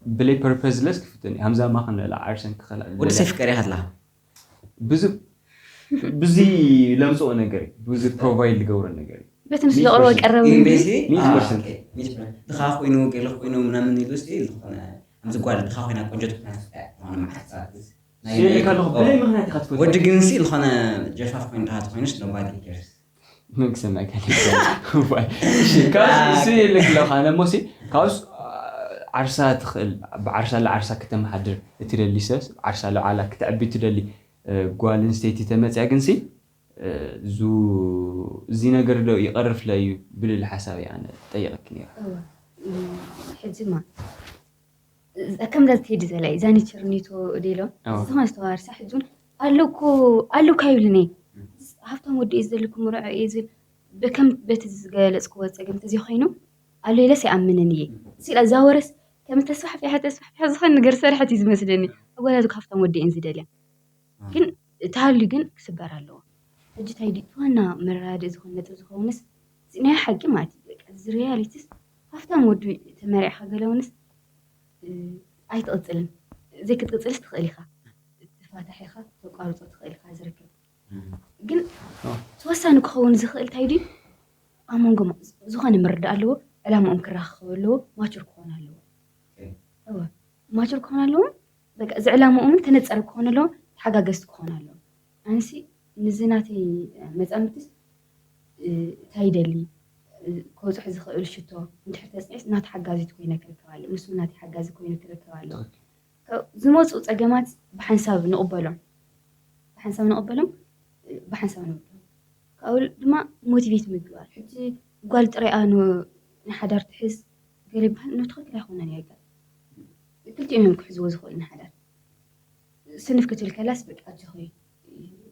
ብለይ ፐርፐዝለስ ክፍትን እዩ ሃምዚ ሃማኽን ልበላ ዓርሰን ክኸላ ወዲ ሰብ ፍቀር ኢኻ ኣለኻ ብዙ ብዙ ለምፅኦ ነገር እዩ ብዙ ፕሮቫይድ ልገብሮ ነገር እዩ በቲ ምስ ዘቕርቦ ቀረብ ኢምቤሲ ሚእቲ ፐርሰንት። ድኻ ኮይኑ ገለ ኮይኑ ምናምን ኢሉ ሲ ዝኾነ ከምዚ ጓል ድኻ ኮይና ቆንጆ ትኾና ዝኾነ መዓት ስኢልካ ኣለኹ ብለይ ምክንያት ኢኻ ትፈትዎ ወዲ ግን ሲ ዝኾነ ጀፋፍ ኮይኑ ድኻ ትኾይኑስ nobody cares መንግስትና ካሊካ እሱ ይልክ ኣለኻ ኣነ ሞሲ ካብስ ዓርሳ ትኽእል ብዓርሳ ለዓርሳ ከተመሓድር እትደሊ ሰብስ ዓርሳ ለዓላ ክትዕቢ ትደሊ ጓል ኣንስተይቲ ተመፅያ ግንሲ እዚ ነገር ዶ ይቐርፍለ እዩ ብልል ሓሳብ እየ ኣነ ጠይቐኪ ነይረ ሕጂማ ከምዛ ትሄድ ዘላ እዩ እዛ ኔቸር ኔቶ ዴሎ ዝኾነ ዝተዋርሳ ሕጂ እውን ኣለኩ ኣለኩ ኣይብልን እየ ሃብታም ወዲ እየ ዝደልኩ ምርዖ እየ ዝብል ብከም በቲ ዝገለፅክዎ ፀገም ተዘይኮይኑ ኣሎ ኢለስ ይኣምንን እየ ስኢላ እዛ ወረስ ከም ተስፋሕፊሐ ተስፋሕፊሐ ዝኾነ ነገር ዝሰርሐት እዩ ዝመስለኒ ኣጓላልኩ ሃብታም ወዲ እየን ዝደልያ ግን ተሃልዩ ግን ክስበር ኣለዎ ሕጂ ታይ ድዩ ዋና መረዳድእ ዝኾን ነጥብ ዝኸውንስ ናይ ሓቂ ማለት እዩ በቃ እዚ ሪያሊቲስ ሃብታም ወዲ ተመሪዕካ ገለ ውንስ ኣይትቕፅልን ዘይክትቕፅልስ ትኽእል ኢኻ ተፋታሒኻ ተቋርፆ ትኽእል ኢኻ ዝርከብ ግን ተወሳኒ ክኸውን ዝኽእል ታይ ድዩ ኣብ መንጎ ዝኾነ ምርዳእ ኣለዎ። ዕላማኦም ክራኸቡ ኣለዎ። ማቹር ክኾኑ ኣለዎ። እወ፣ ማቹር ክኾኑ ኣለዎም። በቃ እዚ ዕላማኦምን ተነፀር ክኾኑ ኣለዎም። ተሓጋገዝቲ ክኾኑ ኣለዎም። ኣንሲ ንዚ ናተይ መፃምድትስ እንታይ ይደሊ፣ ከውፅሑ ዝኽእል ሽቶ እንድሕር ተፅኒዕስ ናቲ ሓጋዚት ኮይነ ክርከብ ኣለዎ። ንሱ ናቲ ሓጋዚ ኮይኑ ክርከብ ኣለዎ። ዝመፁ ፀገማት ብሓንሳብ ንቕበሎም። ብሓንሳብ ንቕበሎም። ብሓንሳብ ንቕበሎም። ካብኡ ድማ ሞቲቬት ምግባር። ሕጂ ጓል ጥራይ ንሓዳር ትሕዝ ገለ ይበሃል። ንትኽክል ኣይኮነን። የጋ ክልቲኦም እዮም ክሕዝዎ ዝኽእሉ ንሓዳር። ስንፍ ክትብል ከላስ በቃ ኣጆኺ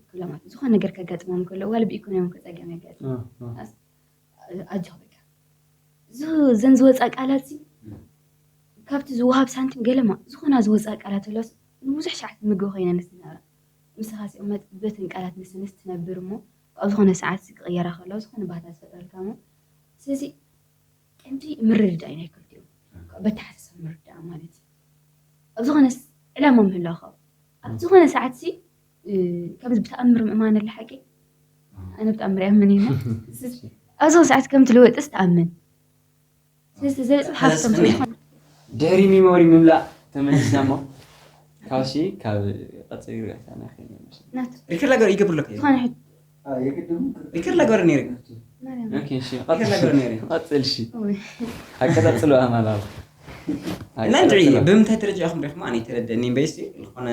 ክብላ ማለት። ዝኾነ ነገር ከጋጥሞም ከሎ ዋላ ብኢኮኖሚ ከፀገም የጋጥም። ኣጆኺ በቃ። ዘን ዝወፃ ቃላት ካብቲ ዝወሃብ ሳንቲም ገለማ ዝኾና ዝወፃ ቃላት ኣሎስ ንብዙሕ ሸዓት ምግቢ ኮይነ ንዝነበራ ምሳኻ ሲቕመጥ በተን ቃላት ንስንስ ትነብር እሞ ኣብ ዝኾነ ሰዓት ክቕየራ ከሎ ዝኾነ ባህታ ዝፈጥረልካ እሞ ስለዚ ቀንዲ ምርድዳእ እዩ ናይ ክልቲኦም። በተሓሳሰብ ምርድዳእ ማለት እዩ። ኣብ ዝኾነ ዕላማ ምህላው ካብ ኣብ ዝኾነ ሰዓት ሲ ከምዚ ብተኣምር ምእማን ኣለ ሓቂ ኣነ ብተኣምር እኣምን እየ። ኣብ ዝኾነ ሰዓት ከም ትልወጥስ ተኣምን። ስለዚ ዘብፅሕ ሃብቶም ስለ ዝኾነ ድሕሪ ሚሞሪ ምምላእ ተመሊስና እሞ ካብሲ ካብ ቀፅሪ ርጋሕታና ከይንመለስ ናቱ ሪከርድ ላገር ይገብር ኣለኩ ዝኾነ ሕጂ የግድም ሪከርድ ላገር ነይሩ ማርያም ኦኬ እሺ ሪከርድ ላገር ነይሩ ቀፅል እሺ ኣቀፃፅሉ ኣማላሉ እና እንድዒ ብምንታይ ደረጃ ኢኹም ሪኹም ኣነ ተረደኒ በይሲ ዝኾነ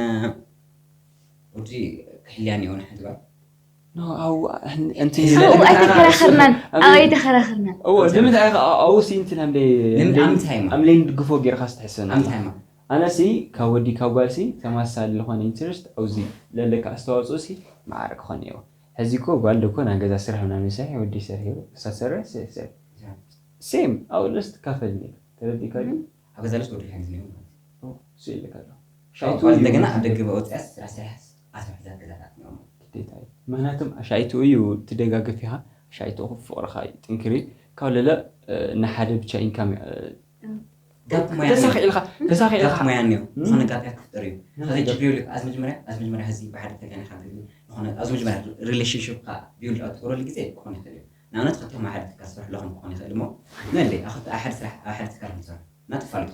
ወዲ ክሕልያ ኒኦ ንሓንቲ ጓል ኖ ኣው እንትን ኣብኡ ኣይተከራኸርናን ኣብኡ ኣይተከራኸርናን እዎ ንምንታይ ኢኻ ኣብኡ ሲ እንትን ኣምሌ ንምንታይ ኣምታይ ኢማ ኣምሌን ድግፎ ጌርካ ስትሕሰና ኣምታይ ኢማ ኣነ ሲ ካብ ወዲ ካብ ጓል ሲ ተማሳሊ ዝኾነ ኢንትረስት ኣብዚ ለለካ ኣስተዋፅኦ ሲ ማዕረ ክኾን እየዎ ሕዚ እኮ ጓል ደኮ ናይ ገዛ ስራሕ ምናምን ሰርሒ ወዲ ሰርሒ ክሳብ ሰርሕ ሰርሕ ሰርሕ ሴም ኣብኡ ድረስ ትካፈል ነይሩ ተረዲእካ ድዩ ኣብ ገዛ ልስ ወዲ ሓግዝ ኒኦ ማለት እሱ ኢልካ ኣሎ ሻው ጓል እንደገና ኣብ ደገ ወፅያስ ስራሕ ስራሕ ኣስራሕ ሒዛ ገዛታት ኒኦ ግዴታ እዩ ምክንያቱም ኣሻይትኡ እዩ ትደጋገፍ ኢኻ ኣሻይትኡ ፍቅርኻ እዩ ጥንክሪ ካብ ለለ ንሓደ ብቻ ኢንካም ጋፕ ሞያ ተሳኺ ኢልካ ተሳኺ ጋፕ ኢልካ ሞያ ኒኦ ዝኾነ ጋፕ እያ ክፍጠር እዩ ከዚ ችግር ይብልካ ኣብዚ መጀመርያ ኣብዚ መጀመርያ ህዚ ብሓደ ተጋኒኻ ዝኾነ ኣብዚ መጀመርያ ሪሌሽንሽፕካ ቢውልድ ኣብ ትገብረሉ ግዜ ክኾን ይኽእል እዩ ንኣብነት ክልተኹም ኣብ ሓደ ትካል ስራሕ ኣለኹም ክኾን ይኽእል እሞ መለይ ኣብ ሓደ ስራሕ ኣብ ሓደ ትካል ንሰርሕ እና ትፋልጡ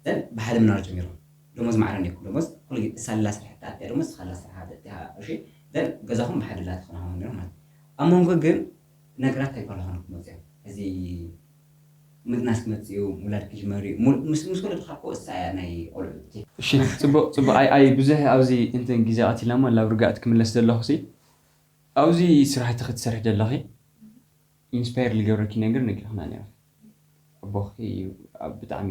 ዘን ብሓደ ምናር ጀሚርኩም ደሞዝ ማዕረ ኒኩም ደሞዝ ኩሉ ግዜ እሳ ሌላ ስራሕ ትኣትያ ደሞዝ እስኻ ሌላ ስራሕ ትኣትያ እሺ ዘን ገዛኹም ብሓደ ላ ተኸናወኑ ነይሩ ማለት ኣብ መንጎ ግን ነገራት ኣይባላኾኑ ክመፅኦም እዚ ምጥናስ ክመፅእ እዩ ምውላድ ክጅመር እዩ ምስ ምስ ወለድካ እኮ እሳ እያ ናይ ቆልዑ እሺ ፅቡቅ ፅቡቅ ኣይ ኣይ ብዙሕ ኣብዚ እንትን ግዜ ቀቲልና እሞ ናብ ርጋእት ክምለስ ዘለኹ ሲ ኣብዚ ስራሕቲ ክትሰርሒ ዘለኺ ኢንስፓየር ዝገብረኪ ነገር ነጊርክና ነይራ ኣቦኺ እዩ ኣብ ብጣዕሚ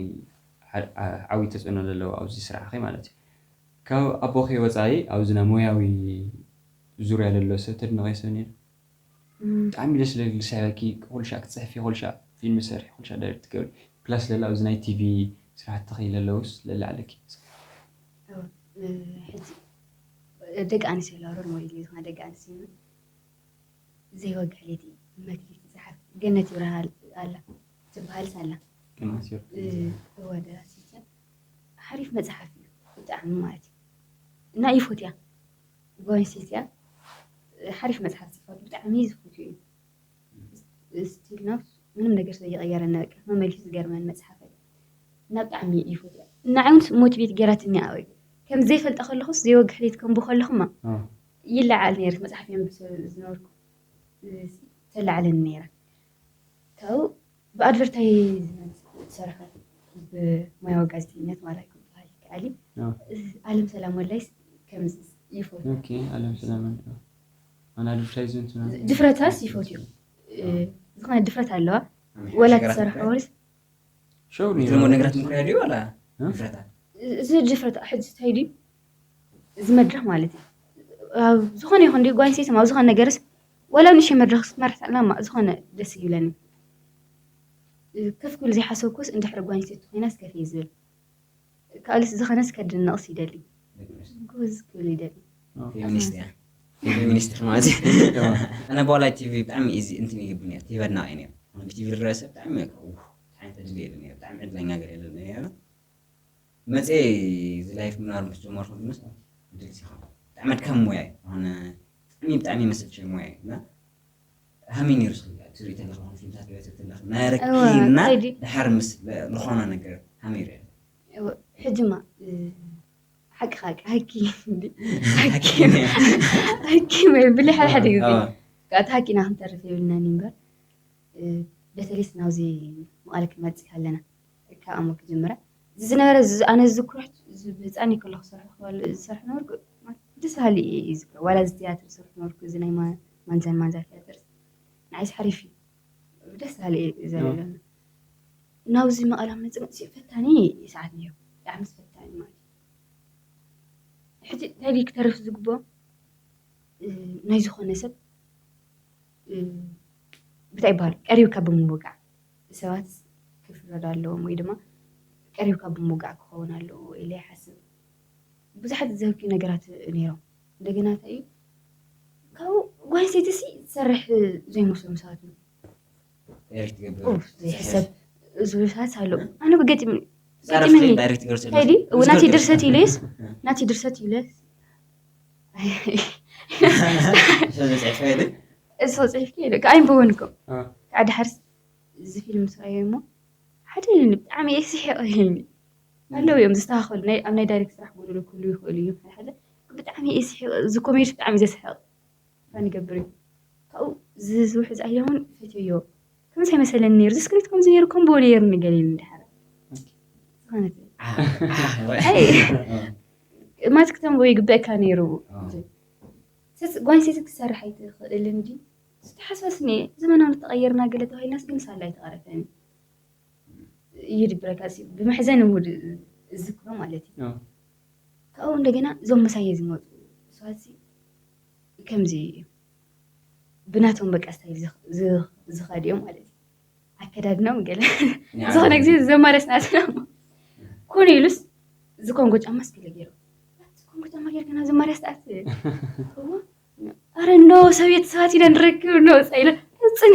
ዓ- ዓ- ዓብዪ ተፅዕኖ ዘለዎ ኣብዚ ስራሕኺ ማለት እዩ ካብ ኣቦኺ ወፃኢ ኣብዚ ናይ ሞያዊ ዙርያ ዘሎ ሰብ ተድንቐ ሰብ ነይሩ ብጣዕሚ ደስ ዝብል ዝስሕበኪ ኩልሻዕ ክትፅሕፊ ኩልሻዕ ፊልም ትሰርሒ ኩልሻዕ ዳይሬክት ትገብሪ ፕላስ ለላ ኣብዚ ናይ ቲቪ ስራሕትኺ ለለውስ ለላዕለኪ ሕጂ ደቂ ኣንስትዮ ኣለዋ ሮል ሞዴል እዩ ዝኾነ ደቂ ኣንስትዮ ዘይወግሕ ለይቲ መክሊት ዝሓፍ ገነት ይብርሃል ኣላ ትበሃልስ ኣላ እወ ደራሲት እያ ሓሪፍ መፅሓፍ እዩ ብጣዕሚ ማለት እዩ እና ይፎትያ ጓንሲት እያ ሓሪፍ መፅሓፍ ፅፈት ብጣዕሚ ዝፈትዮ እዩ ስቲል ናው ምንም ነገር ስለ ይቀየረኒ በቃ መመሊሱ ዝገርመን መፅሓፍ ኣይ እና ብጣዕሚ ይፈትያ ንዓይ እውን ሞቲቬት ገይራትኒ ኣወይ ከም ዘይፈልጠ ከለኹስ ዘይወግሕ ለይቲ ከንቡ ከለኹማ ይለዓል ነይረ መፅሓፍ የንብብ ዝነበርኩ ተላዕለኒ ነይራ ካብኡ ብኣድቨርታይዝመንት ትሰርሐ ብሞያዊ ጋዜጠኝነት ማለት ክበሃል ይከኣል እዩ ኣለም ሰላም ወላይስ ከምዚ ይፈቱ ኦኬ ኣለም ሰላም ኣን ኣድቨርታይዝመንት ድፍረታስ ይፈትዩ ዝኾነ ድፍረት ኣለዋ ወላ ትሰርሐ ወልስ ሸው ዝለሞ ነገራት ምክርያ ድዩ ዋላ ድፍረታ እዚ ድፍረት ሕጂ እንታይ ድዩ እዚ መድረኽ ማለት እዩ ኣብ ዝኾነ ይኹን ድዩ ጓንሴትም ኣብ ዝኾነ ነገርስ ወላ ንሽ መድረኽ ክትመርሕ ኣለማ ዝኾነ ደስ ይብለኒ ከፍ ክብል ዘይሓሰብኩስ እንድሕር ጓንሴት ኮይናስ ከፍ እየ ዝብል ካልስ ዝኾነስ ከድንቕስ ይደሊ ጎዝ ክብል ይደሊ ፌሚኒስት እያ ፌሚኒስት ማለት እዩ ኣነ በዋላይ ቲቪ ብጣዕሚ ኢዚ እንትን ይግብን እያ ቲቪ ኣድናቂ ነር ቲቪ ዝረሰ ብጣዕሚ ዓይነት ዕድል የለን ብጣዕሚ ዕድለኛ ገር የለን መፅየ እዚ ላይፍ ምናር ምስ ጀመርኩ ድመስ ድልሲ ኸ ብጣዕሚ ኣድካሚ ሞያ እዩ ሆነ ብጣዕሚ ብጣዕሚ መስልቸ ሞያ እዩ እና ሃመይ ነይሩ ስለ ትርኢ ተለኻ ፊልምታት ሪኦ ተለኻ ናይ እወ፣ ረኪብና እንታይ ድዩ? ድሓር ምስ ዝኾነ ነገር ሃመይ ሪኦ እወ፣ ሕጂማ እ፣ ሓቂ ሓቂ ሓቂ እንዲ ሓቂ ሓቂ መብል ሓደ ሓደ ግዜ እቲ ሓቂና ክንተርፍ የብልናን እዩ እምበር እ፣ በተለይስ ናብዚ መቐለ ክንመፅእ ኣለና ካብ ኣሞ ክጅምራ እዚ ዝነበረ እዚ- ኣነ ዝዝክሮ ሕጂ እዚ ብህፃን ከሎ ክሰርሑ ክበል ዝሰርሑ ነበርኩ ደስ በሃሊ እዩ ዝዝክሮ ዋላ እዚ ትያትር ዝሰርሑ ነበርኩ እዚ ናይ ማ- ማንዛን ማንዛ ትያትር ንዓይስ ሓሪፍ እዩ ደስ በሃሊ እዩ ዘለ ናብዚ መቐለ መፅእ ፈታኒ ሰዓት ነይሩ ብጣዕሚ ፈታኒ ማለት እዩ ሕጂ እንታይ ድዩ ክተርፍ ዝግብኦ ናይ ዝኾነ ሰብ እንታይ ይበሃል ቀሪብካ ብምውቃዕ ሰባት ክፍረዱ ኣለዎም ወይ ድማ ቀሪብካ ብምውቃዕ ክኸውን ኣለዎ ኢለ ይሓስብ ብዙሓት ዝዘብኪ ነገራት ነይሮም እንደገና እንታይ እዩ ካብኡ ጓል ኣንስተይቲ ሲ ትሰርሕ ዘይመስሎም ሰባት እዮም ዳይሬክት ትገብር ኡፍ ዘይሕሰብ ዝብሉታት ኣለዉ ኣነ ገጢሙ ዛረፍቲ ዳይሬክት ትገብር እንታይ ድዩ እው ናቲ ድርሰት ኢለስ ናቲ ድርሰት ኢለስ ስለዝፅሕፈ እሱ ፅሒፍኪ ኢለ ኣይንበወን እኮ አ። ከዓ ድሓርስ እዚ ፊልም ስራዮ እሞ ሓደ ኢሉኒ ብጣዕሚ እየ ስሒቕ ኢሉኒ ኣለዉ እዮም ዝስተኻኸሉ ናይ ኣብ ናይ ዳይሬክት ስራሕ ጎደሎ ክህሉ ይኽእሉ እዩ ሓደ ሓደ ብጣዕሚ እየ ስሒቕ እዚ ኮሜዲ ብጣዕሚ ዘስሕቕ ፋን ይገብር እዩ ካብኡ ዝዝውሕ ዝኣየ እውን ፈትዮ ከምዚ ኣይመሰለኒ ነይሩ እዚ ስክሪፕት ከምዚ ነይሩ ከም ብወደ የርኒ ገለ ኢሉ ድሓር ዝኾነት ማለት ክተንቦ ይግበእካ ነይሩ ጓንሴት ክሰርሕ ኣይትኽእልን ድዩ ዝተሓስበስኒ ዘመናዊ ተቐየርና ገለ ተባሂልናስ ግን ሳላ ኣይተቐረፈኒ ይድብረካ ብመሕዘን ሙድ እዝክሮ ማለት እዩ ካብኡ እንደገና እዞም ምሳየ ዝመፁ ሰባት ከምዚ እዩ ብናቶም በቃ ስታይል ዝኸድ እዮም ማለት እዩ ኣከዳድናም ገለ ዝኾነ ግዜ ዘማርያ ስናትና ኮነ ኢሉስ እዚ ኮንጎ ጫማ ስክለ ገይሩ ኮንጎ ጫማ ጌርካ ናብ ዘማርያ ስታት ኣረ ኖ ሰብየት ሰባት ኢና ንረክብ ኖ ወፃ ኢለ ፅኒ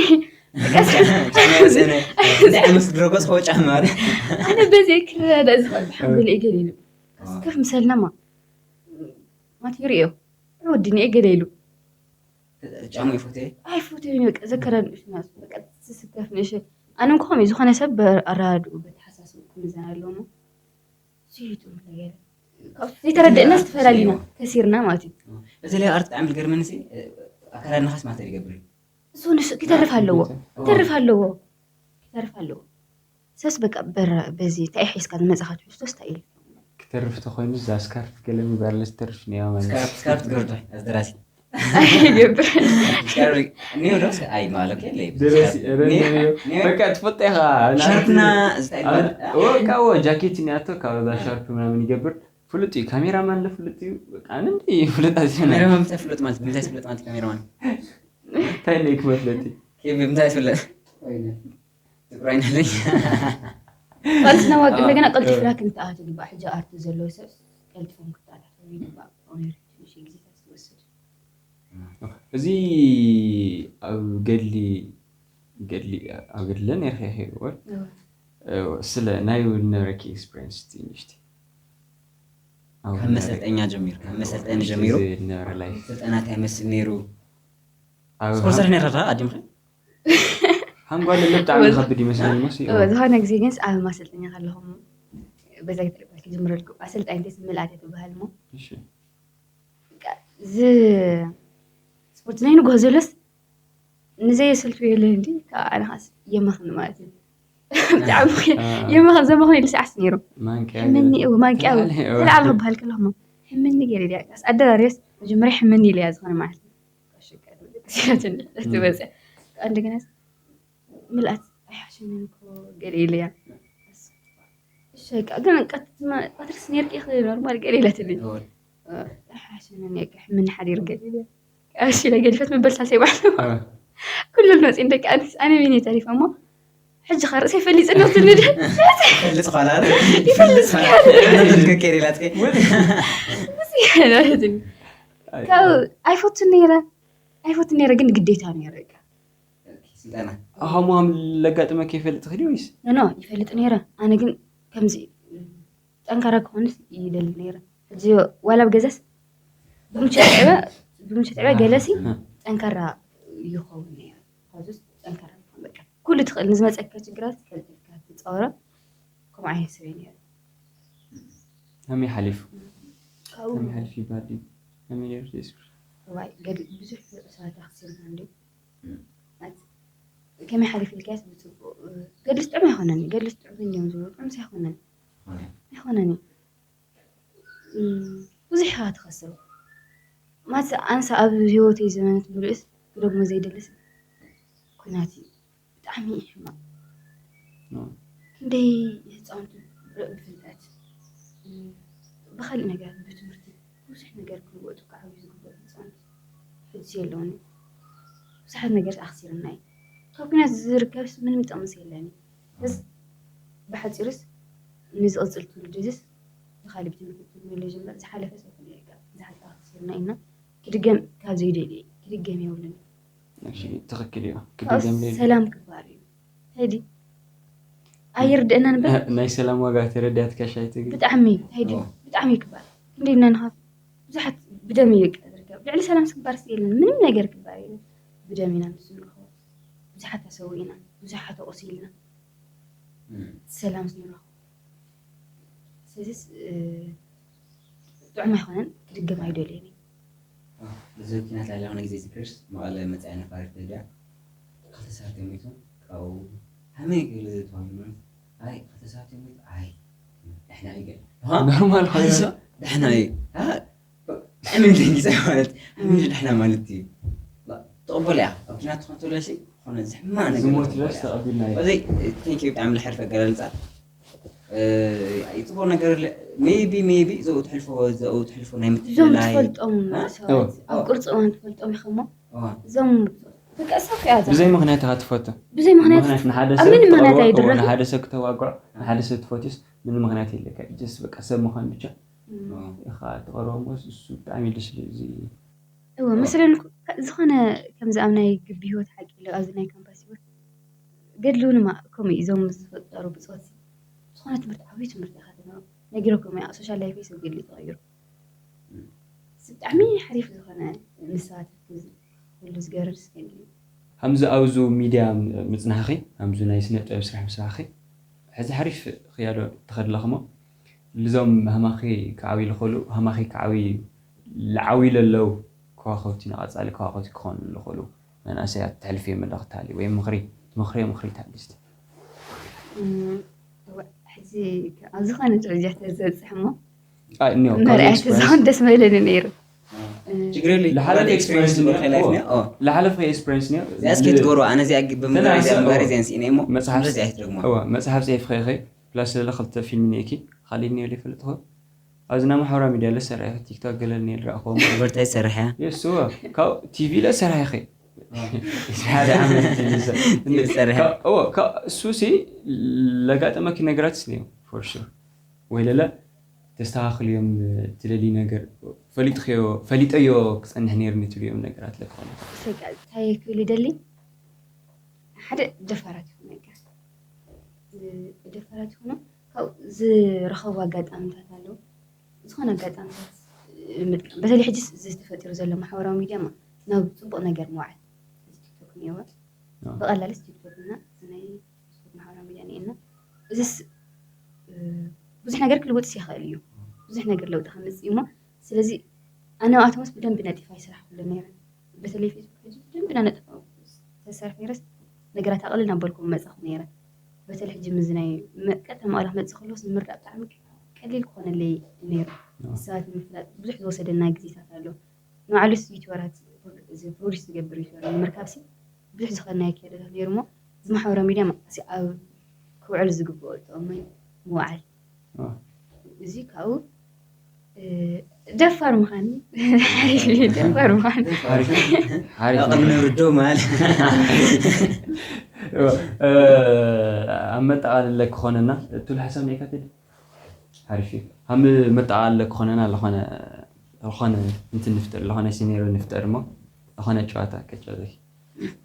ምስ ድረጎ ዝኸው ጫማ ኣነ በዚ ክረዳ ዝኽእል ሓንጎል እገል ኢሉ ከፍ ምሰልናማ ማት ይርእዮ ወድኒ እገል ኢሉ ጫማ ይፎቴ ኣይፎቴ በቃ ዘከረ ንእሽና በቃ ስስከፍ ንእሽ ኣነ እንኳ ዝኾነ ሰብ ኣረዳድኡ በተሓሳስብ ክምዘን ኣለዎ ዘይተረድእና ዝተፈላለዩና ከሲርና ማለት እዩ በተለይ ኣርት ብጣዕሚ ዝገርመኒ ኣካዳድናኻስ ማለት ይገብር እዩ እሱ ንሱ ክተርፍ ኣለዎ ክተርፍ ኣለዎ ክተርፍ ኣለዎ ሰስ በቃ በዚ እንታይ ሒዝካ ዝመፅኻ ትሕዝቶስ እንታይ እዩ ክተርፍ ተኮይኑ እዛ ስካርፍ ገለ ምግባር ለዝተርፍ ነያ ማለት ስካርፍ ትገርዶ ኣዝደራሲ ይገብር እኒው ዶስ ኣይ ማለት የለ ደረሲ በቃ ትፈልጦ ኢኻ ሻርፕና ዝታይ ወቃዎ ጃኬት እኒኣቶ ካብ ዛ ሻርፕ ምናምን ይገብር ፍሉጥ እዩ ካሜራማን ለፍሉጥ እዩ በቃ ኣነ እንደ ፍሉጥ ኣዚና ካሜራማን ምታይ ፍለጥ ማለት ምታይ ፍለጥ ማለት ካሜራማን እንታይ ነይ ክመፍለጥ ምታይ ፍለጥ ትግራይ ነለኝ ቃልስና ዋቅ እንደገና ቀልጢፍና ክንተኣት ይግባእ ሕጂ ኣርት ዘለዎ ሰብ ቀልጢፎም ክተኣታተው ይግባእ ትንሽ ግዜታት ትወስድ እዚ ኣብ ገድሊ ገድሊ ኣብ ገድሊ ነርካ ይኸይድወል ስለ ናይ ውድ ነበረኪ ኤክስፒሪንስ ትንሽቲ ካብ መሰልጠኛ ጀሚሩ ካብ መሰልጠኒ ጀሚሩ ነበረ ላይ ስልጠና እንታይ መስል ነይሩ ኣብ ስፖርት ሰርሕ ነርካ ኣዲምኸ ሃንጓል ብጣዕሚ ከብድ ይመስለኒ መስ ዝኾነ ግዜ ግን ኣብ ማሰልጠኛ ከለኹም በዛ ክዝምረልኩም ኣሰልጣኝ ምልኣት ትበሃል ሞ እሺ እዚ ስፖርት ናይ ንግሆ ዘሎስ ንዘየሰልፍ የለ እንዲ ካብ ኣነ ካስ የመኽን ማለት እዩ ብጣዕሚ የመኽን ዘመኽን ኢሉ ሰዓስ ነይሩ ማንቂያ ሕምኒ እው ማንቂያ ተላዕለ፣ እው። ተላዕለ ክበሃል ከለኹ ሕምኒ ገይረ ድያ ኣደራርዮስ መጀመርያ ሕምኒ ኢለያ ዝኾነ ማለት እዩ ትበፅሕ እንደገና ምልኣት ኣይሓሸንን እኮ ገለ ኢለያ እሺ በቃ ግን ቀትማ ቀትርስ ነርቂ ኢኺ ኖርማል ገለ ኢላትኒ ኣይሓሸንን እየ ሕምኒ ሓዲሩ ገለ ኢለያ እሺ ኢለ ገዲፈት ምበል ሳልሰይ ባዕሉ ኩሉ መፂን ደቂ ኣንስ ኣነ ሚኒ ተሪፈ እሞ ሕጂ ኸ ርእሰይ ፈሊፅ ነው ትንድ ፈልጥ ኳላ ይፈልጥ ከኬር ኢላትከ ካብ ኣይፈቱን ነይረ ኣይፈቱን ነይረ ግን ግዴታ ነይረ በቃ ስልጠና ኣሃሙሃም ለጋጥመ ከይፈልጥ ትኽእል ወይስ ኖ ኖ ይፈልጥ ነይረ ኣነ ግን ከምዚ ጠንካራ ክኾንስ ይደሊ ነይረ ሕጂ ዋላ ኣብ ገዛስ ብሙቸ ጥዕበ ብሙቸ ጥዕበ ገለሲ ጠንካራ ይኸውን ነይረ ካብዚ ውስጥ ጠንካራ ምዃን በቃ ኩሉ ትኽእል ንዝመፀካ ችግራት ቀልጢፍካ ትፃወሮ። ከምኡ ዓይነት ሰብ እየ ነይረ። ከመይ ሓሊፉ ካብኡ ከመይ ሓሊፉ ይባል ድዩ ከመይ ነይሩ ቴስኩ እዋይ ገድሊ ብዙሕ ሰባት ኣክሲርና እንዲ ከመይ ሓሊፍ ኢልካስ ብፅቡቅ ገድልስ ጥዑም ኣይኮነኒ ገድልስ ጥዑም እንዲዮም ዝብሉ ጥዑምስ ኣይኮነኒ ኣይኮነኒ ብዙሕ ኢኻ ትኸስር ማለት ኣንሳ ኣብ ህይወተይ ዘመነት ብልኡስ ክደግሞ ዘይደልስ ኩናት እዩ ብጣዕሚ እዩ ሕማቅ ክንደይ ህፃውንቲ ብፍልጠት ብካሊእ ነገራት ብትምህርቲ ብዙሕ ነገር ክልወጡ ክዓብዩ ዝግበኦም ህፃውንቲ ሕዚ የለውን ብዙሓት ነገር ኣክሲርና እዩ ካብ ኩናት ዝርከብስ ምንም ጥቅምስ የለን እዩ በስ ብሓፂሩስ ንዝቕፅል ትውልዲ እዚስ ብካሊእ ብትምህርቲ ቴክኖሎጂ እምበር ዝሓለፈስ ኣይኮነ ዝሓለፈ ኣክሲርና ኢና ክድገም ካብ ዘይደልየ ክድገም የብሉን ትኽክል እዩ ክድገም ሰላም ክባር እዩ ታይ ድዩ ኣይርድእናን እምበር ናይ ሰላም ዋጋ ተረዳትካ ሻይ ትግል ብጣዕሚ ታይ ድዩ ብጣዕሚ ክባር ክንደይ ኢና ንኻፍ ብዙሓት ብደም እዩ በቃ ዝርከብ ልዕሊ ሰላም ክባር የለን ምንም ነገር ክባር የለን ብደም ኢና ንሱ ንረኽቦ ብዙሓት ተሰዊእና ብዙሓት ተቆሲልና ሰላም ንረኽቦ ስለዚስ ጥዑም ኣይኮነን ክድገም ኣይደልየን እዚ ኩናት ላዕሊ ዝኾነ ግዜ ዝክርስ መቐለ መፅኣ ነፋሪት ደልያ ክልተ ሰባት ሞይቶም ካብኡ ሃመይ ገለ ተባሂሉ ማለት ኣይ ክልተ ሰባት ሞይቱ ኣይ ደሕና እዩ ገለ ኖርማል ሓደ ሰብ ደሕና እዩ ብጣዕሚ ደንጊፀ ማለት ሃመይ ደሕና ማለት እዩ ተቐበል እያ ኣብ ኩናት ትኾን ተሎ ሲ ዝኾነ ዝሕማ ነገር ዝሞት ተቐበል ድረስ እያ። ተቐቢልና እዩ በዚ ቴንኪ ብጣዕሚ ዝሓርፍ ኣገላልፃ ፅቡቅ ነገር ሜቢ ሜቢ ዘው ትሕልፎ ዘው ትሕልፎ ናይ እዞም ምትፍልላይ ትፈልጦም እ? ሰባት ኣብ ቁርፂ እዋን ትፈልጦም ኢኻ እሞ እዋ፣ እዞም በቃ እሳብ ከያ ብዘይ ምክንያት ኢኻ ትፈቱ ብዘይ ምክንያት ምክንያት ንሓደ ኣብ ሰብ ምንም ምክንያት ትቐርቦ ኣይድረፍን። እዎ፣ ንሓደ ሰብ ክተዋግዖ ንሓደ ሰብ ትፈትዩስ ምንም ምክንያት የለካ ጀስ በቃ ሰብ ምዃን ብቻ እም፣ እዋ። ኢኻ ትቐርቦ እሞ እሱ ብጣዕሚ ደስ ዝብል እዚ እወ መስለኒ እኮ፣ ከ- ዝኾነ ከምዚ ኣብ ናይ ግቢ ህይወት ሓቂ ኢለ ኣብዚ ናይ ካምፓስ ህይወት ገድሊ እውን ማ ከምኡ እዩ፣ እዞም ዝፈጠሩ ብፆት ዝኾነ ትምህርቲ ዓብዩ ትምህርቲ ኢኻ ትምህሮ ነጊረኩም እያ ሶሻል ላይፍ ሰብ ገድሊ ተቐይሩ እዚ ብጣዕሚ ሓሪፍ ዝኾነ ንሰባት ርክብ ኩሉ ዝገብር ደስ ገድሊ እዩ። ከምዚ ኣብዚ ሚድያ ምፅናሕኺ ከምዚ ናይ ስነ ጥበብ ስራሕ ምስራሕኺ ሕዚ ሓሪፍ ክያዶ ተኸድለኽሞ ልዞም ሃማኺ ክዓብዩ ዝኽእሉ ሃማኺ ክዓብዩ ዝዓብዩ ዘለዉ ከዋኸብቲ ንቐፃሊ ከዋኸብቲ ክኾኑ ዝኽእሉ መናእሰያት ተሕልፍዮ መልእኽቲ ኣልዩ ወይ ምኽሪ ትመኽርዮ ምኽሪ ታልስቲ እም፣ እወ፣ ሕዚ ኣብ ዝኾነ ደረጃ ተዘብፅሕ እሞ እኒኦ መርኣያ ተዝኾን ደስ መለኒ ነይሩ ችግር የለ ዝሓለፈ ኤክስፐሪንስ ላይፍ ኒኦ ዝሓለፈ ኤክስፐሪንስ ኒኦ እዚኣ እስኪ ትገብሩ ኣነ እዚኣ ብምግባር እዚኣ ተናእሰ- ምባር እዚኣ ንስኢነ እሞ መፅሓፍ- ስለዚ ኣይትደግሞ እዋ መፅሓፍ ፅሒፍኸ ኢኸ ፕላስ ለለ ክልተ ፊልም ኒኦኪ ካሊእ ኒኦ ዘይፈልጥኹ ኣብዚ ናይ ማሕበራዊ ሚድያ ለሰራሒ ቲክቶክ ገለ ኒኦ ዝረእኽዎ ዩኒቨርሲቲ ዝሰርሕ እያ የስዋ ካብ ቲቪ ለሰራሒ ኸ ሓደ ዓመት ቲቪ ሰ- ቲቪ ዝሰርሕ ካብ- እዎ፣ ካብ- እሱ ሲ ለጋጠመኪ ነገራት ስኒዮ ፎር ሹር ወይ ለለ ተስተኻኽልዮም ትደሊ ነገር ፈሊጥኽዮ ፈሊጠዮ ክፀንሕ ነይርኒ ትብልዮም ነገራት ለክኾነ ሰቃ እንታይ ክብል ይደሊ ሓደ ደፋራት ይኹነካ ደፋራት ይኹኖ ካብ ዝረኸቡ ኣጋጣሚታት ኣለዉ ዝኾነ ኣጋጣሚታት ምጥቃም በተለይ ሕጂ ዝተፈጢሩ ዘሎ ማሕበራዊ ሚድያ ማ ናብ ፅቡቅ ነገር መዋዓል እዚ ቲክቶክ እኒአዋ ብቐላልስ ቲክቶክ እና ናይ ፌስቡክ ማሕበራዊ ሚድያ እኒአና እዚስ ብዙሕ ነገር ክልውጥስ ይኽእል እዩ ብዙሕ ነገር ለውጢ ከምፅእ እሞ ስለዚ ኣነ ኣብኣቶምስ ብደንቢ ነጢፋ ይስራሕ ኩሉ ነይረ በተለይ ፌስቡክ ሕጂ ብደንቢ ናነጠፋ ተሰርሕ ነይረስ ነገራት ኣቕልል ናበልኩም መፃኹ ነይረ በተለይ ሕጂ ምዚ ናይ ቀጥታ መቐለ ክመፅእ ከለስ ንምርዳእ ብጣዕሚ ቀሊል ክኾነለይ ነይሩ ሰባት ንምፍላጥ ብዙሕ ዝወሰደና ግዜታት ኣሎ ንባዕሉስ ዩቲበራት እዚ ፕሮዲስ ዝገብር ዩቲበር ንምርካብ ሲ ብዙሕ ዝኸድናዮ ክያዶታት ነይሩ እሞ እዚ ማሕበራዊ ሚድያ መዓሲ ኣብ ክውዕል ዝግብኦ ጥቕሚ ምውዓል እዚ ካብኡ ደፋር ምዃን ሓሪፍ እዩ ደፋር ምዃን ሓሪፍ ቅድሚ ርዶ ማለት ኣብ መጠቓለለ ክኾነና እትብል ሓሳብ ናይ ካትል ሓሪፍ እዩ ኣብ መጠቓለለ ክኾነና ዝኾነ ዝኾነ እንትን ንፍጠር ዝኾነ ሲኔሮ ንፍጠር እሞ ዝኾነ ጨዋታ ከጫወተኪ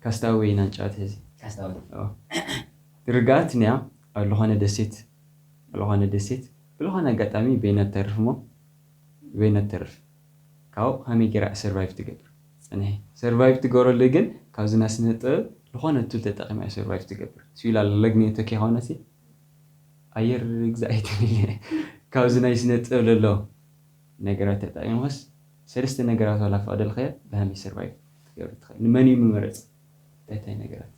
ካስታወይ ኢና ንጫወት ሕዚ ካስታወይ ርግኣት እኒኣ ኣብ ዝኾነ ደሴት ዝኾነ ደሴት ብዝኾነ ኣጋጣሚ በይና ተርፍ እሞ በይና ተርፍ ካብኡ ከመይ ገይራ ሰርቫይቭ ትገብር ፀንሒ ሰርቫይቭ ትገብረሉ ግን ካብዚ ናይ ስነ ጥበብ ዝኾነ ቱል ተጠቂማ እያ ሰርቫይቭ ትገብር። ስዊላ ለግኔቶ ከይኮነሲ ኣየር ግዛኢት ካብዚ ናይ ስነ ጥበብ ዘሎ ነገራት ተጠቂምክስ ሰለስተ ነገራት ዋላ ፈቅደልካዮ ብሃመይ ሰርቫይቭ ትገብር ትኽእል። ንመን እዩ ምመረፅ? እንታይ እንታይ ነገራት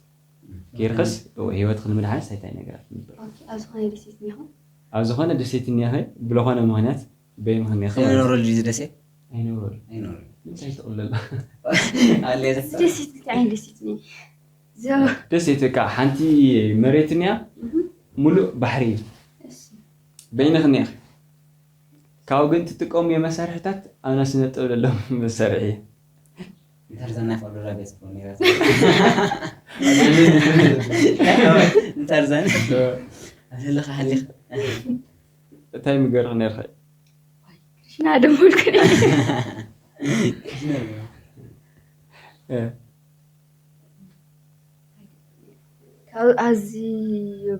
ጌርክስ ህይወትክ ንምድሓንስ እንታይ እንታይ ነገራት ንበል? ኣብ ዝኾነ ደሴት እኒኹም? ኣብ ዝኾነ ደሴት እኒኸ ብለኾነ ምክንያት በይ ምክንያት ኣይኖረሉ ድዩ ደሴት? ኣይነብረሉ። ኣይኖረሉ። እንታይ ትቕለላ? ኣለ ደሴት ክልተ ዓይነት ደሴት እኒ ደሴት በቃ ሓንቲ መሬት እኒያ ሙሉእ ባሕሪ እዩ። በይንኽ እኒኻ ካብኡ ግን ትጥቀምዮ መሳርሕታት ኣና ስነ ጥበብ ዘለዎም መሳርሒ እየ። ንታርዛን ናይ ፈቅዶላ ገጽ እኮ ነይራ። ንታርዛን ኣለኻ ሓሊኻ እንታይ ምገርኽ ነርኸ? ሽና ደሞልኩ እ፣ ካብ ኣብዚ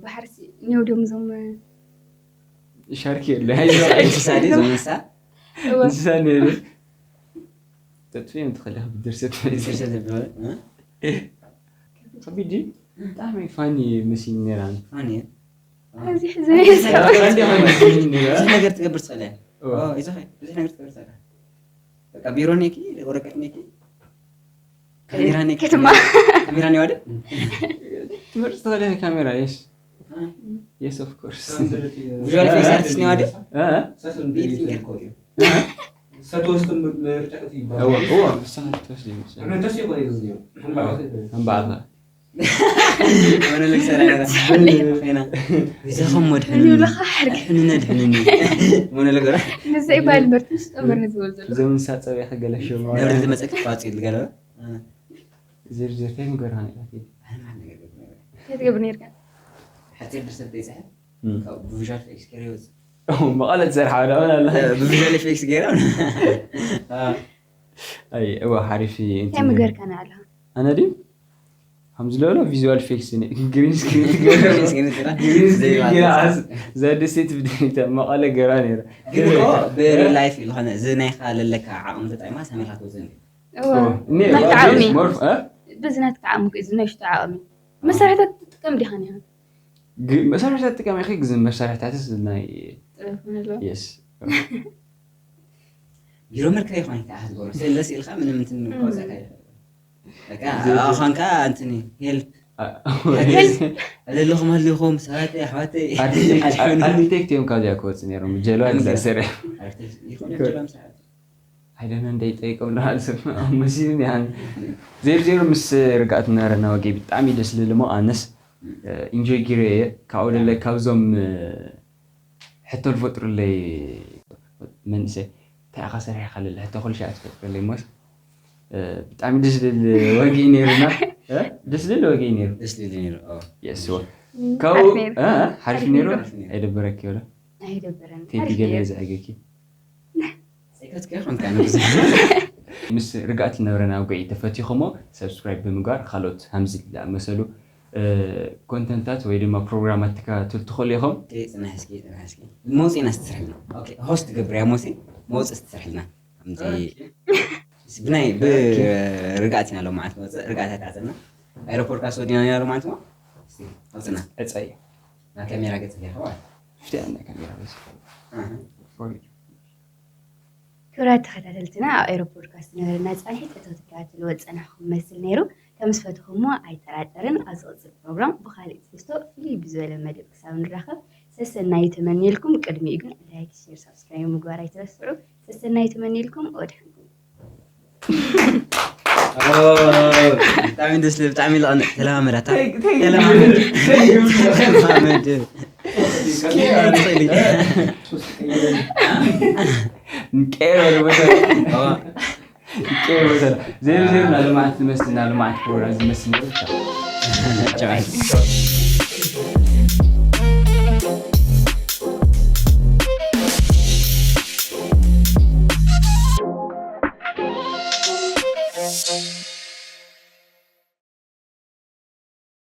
ባሕርሲ እኒው ዶም ዞም ሻርክ የለ እንስሳ ድዩ ዞም እንስሳ? እወ እንስሳ ነይሩ ተጥፍኦም ትኽእል ኢኻ ብድርሰት እንስሳ ዝበለ እ? ከቢድ እዩ። ብጣዕሚ ፋኒ መሲል ነይራ ፋኒ ኣብዚ ሕዘን የሰብ ብዙሕ ነገር ትገብር ትኽእል እያ። ይዞ ብዙሕ ነገር ትገብር ትኽእል እያ። በቃ ቢሮ ኔኪ ወረቀት ኔኪ ካሜራ ኔኪ ከተማ ካሜራ ኔ ዋደ ትምህርቲ ተኸለ ካሜራ የስ የስ ኦፍ ኮርስ ቪዥዋል ኢፌክትስ ኣርቲስት ኔ ዋደ እ? ብኢድ ፊንገር ኮድ እዩ። ሰተወስዶ ምርጫ ይባላል። እዋ እዋ ንስኻ ትወስድ ይመስል ምክንያቱ ተስፋ ይቆርጥ እዩ። ከም በዓልኻ ሞኖሎግ ሰራ ኢና። ይዘኸም ወድሕኑ ይብለኻ ሕርግ ሕንነ ድሕንኒ ሞኖሎግ ራ ንዘይ ባል በርትስ ጥምር ንዝበል ዘሎ እዞም ንሳ ፀቢኻ ገለ ሽማ ነብሪ ዝመፀ ክፋፅ ይብል ገለ ዝርዝር ታይ ምገርሃ ነይራ ከትገብር ነርካ ሓፂር ድርሰት ዘይፅሕፍ ብቪዥዋል ኢፌክትስ ገይረ ይወፅእ መቐለ ትሰርሓ ወደ ኣላ ብቪዥዋል ኢፌክትስ ገይረ ኣይ እዋ ሓሪፍ እዩ እንታይ ምገርካ ንኣላ ኣነ ድዩ ከምዚ ለሎ ቪዥዋል ኢፌክትስ ግሪን ስክሪን ትገብር ግሪን ስክሪን ገይራ ዘደሴት ብድኒተ መቐለ ገይራ ነይራ ግን እኮ ብሪል ላይፍ ዝኾነ እዚ ናይካ ለለካ ዓቕሚ ተጠቂማ ሰሚርካ ትወፅእ እንዲ እወ ናትካ ዓቕሚ ሞርፍ በዚ ናትካ ዓቕሚ እዚ ናይ ውሽጢ ዓቕሚ መሳርሕታት ትጥቀም ዲኻ ኒኻ መሳርሕታት ትጥቀም ኢኺ ግዚ መሳርሕታትስ ናይ ጥበብ ክኾነ ኣለዎ የስ ቢሮ መልካ ይኾን ይከዓ ትገብሮ ስለ ስኢልካ ምንም እንትን ከወፀካ ይኽእል በቃ ኣዃንካ እንትን ሄልፕ ኣለኹም ኣለኹም ሰባተይ ኣሕዋተይ ኣድሕኑኒ ኣርክቴክት እዮም ካብዚኣ ክወፅ ነይሮም ጀልባ ግዛ ሰሪሕ ይኹን ጀልባ ምስ ሓወት ኣይደነ እንደይጠይቆም ለሃል ሰብ መሲሉኒ ያን ዜሮ ዜሮ ምስ ርግኣት እናረና ወገይ ብጣዕሚ ደስ ልል እሞ ኣነስ ኢንጆይ ጊረ እየ ካብኡ ለለ ካብዞም ሕቶ ልፈጥሩለይ መንእሰይ እንታይ ኢኻ ሰሪሕካ ለለ ሕቶ ኩሉ ሻዕ ትፈጥረለይ እሞስ ብጣዕሚ ደስ ልል ወግኢ ነይሩና ደስ ልል ወግኢ ነይሩ ደስ ልል ነይሩ የስወ ካብኡ ሓሪፍ ነይሩ ኣይደበረኪ ወለ ኣይደበረን ቴዲ ገለ ዘዕገኪ ሰይከትከ ይኾንካ ንብዙ ምስ ርግኣት ዝነበረና ውግዒ ተፈቲኹሞ ሰብስክራይብ ብምግባር ካልኦት ሃምዚ ዝኣመሰሉ ኮንተንታት ወይ ድማ ፕሮግራማት ትከታተሉ ትኽእሉ ኢኹም ጽናሕ እስኪ ጽናሕ እስኪ መውፅእና ስትስርሕልና ሆስት ትገብር እያ ሞሲ መውፅእ ስትስርሕልና ከምዚ ብናይ ብርግኣት ኢና ሎማዓት መፅእ ርግኣት ኣይተዓፀና ኤሮፖርት ካስ ወዲና ኢና ሎማዓት ሞ ኣውፅና ዕፀ እዩ ናብ ካሜራ ገፅ ዲኻ ፍትያ ናይ ካሜራ በዚ ክብራት ተኸታተልትና ኣብ ኤሮፖርት ኳስ ዝነበረና ፃንሒት እቶ ትከታተልዎ ዝፀናሕኩም መስል ነይሩ ከም ዝፈትኹሞ ኣይጠራጠርን ኣብ ዝቕፅል ፕሮግራም ብካሊእ ትሕዝቶ ፍልይ ብዝበለ መደብ ክሳብ ንራኸብ ሰሰናዩ ተመኒልኩም ቅድሚኡ ግን ላይክ ሼር ሳብስክራይብ ምግባር ኣይትረስዑ ሰሰናዩ ተመኒልኩም ወድሓንኩም ብጣዕሚ ደስ ዝብል ብጣዕሚ ለቐንዕ ተለማመዳታ ተለማመድ ተለማመድ ቀይሮ ወደ ቦታ ቀይሮ ወደ ዜሮ ዜሮ ና ልማዓት ዝመስል ና ልማዓት ፕሮግራም ዝመስል ነይሩ ቻው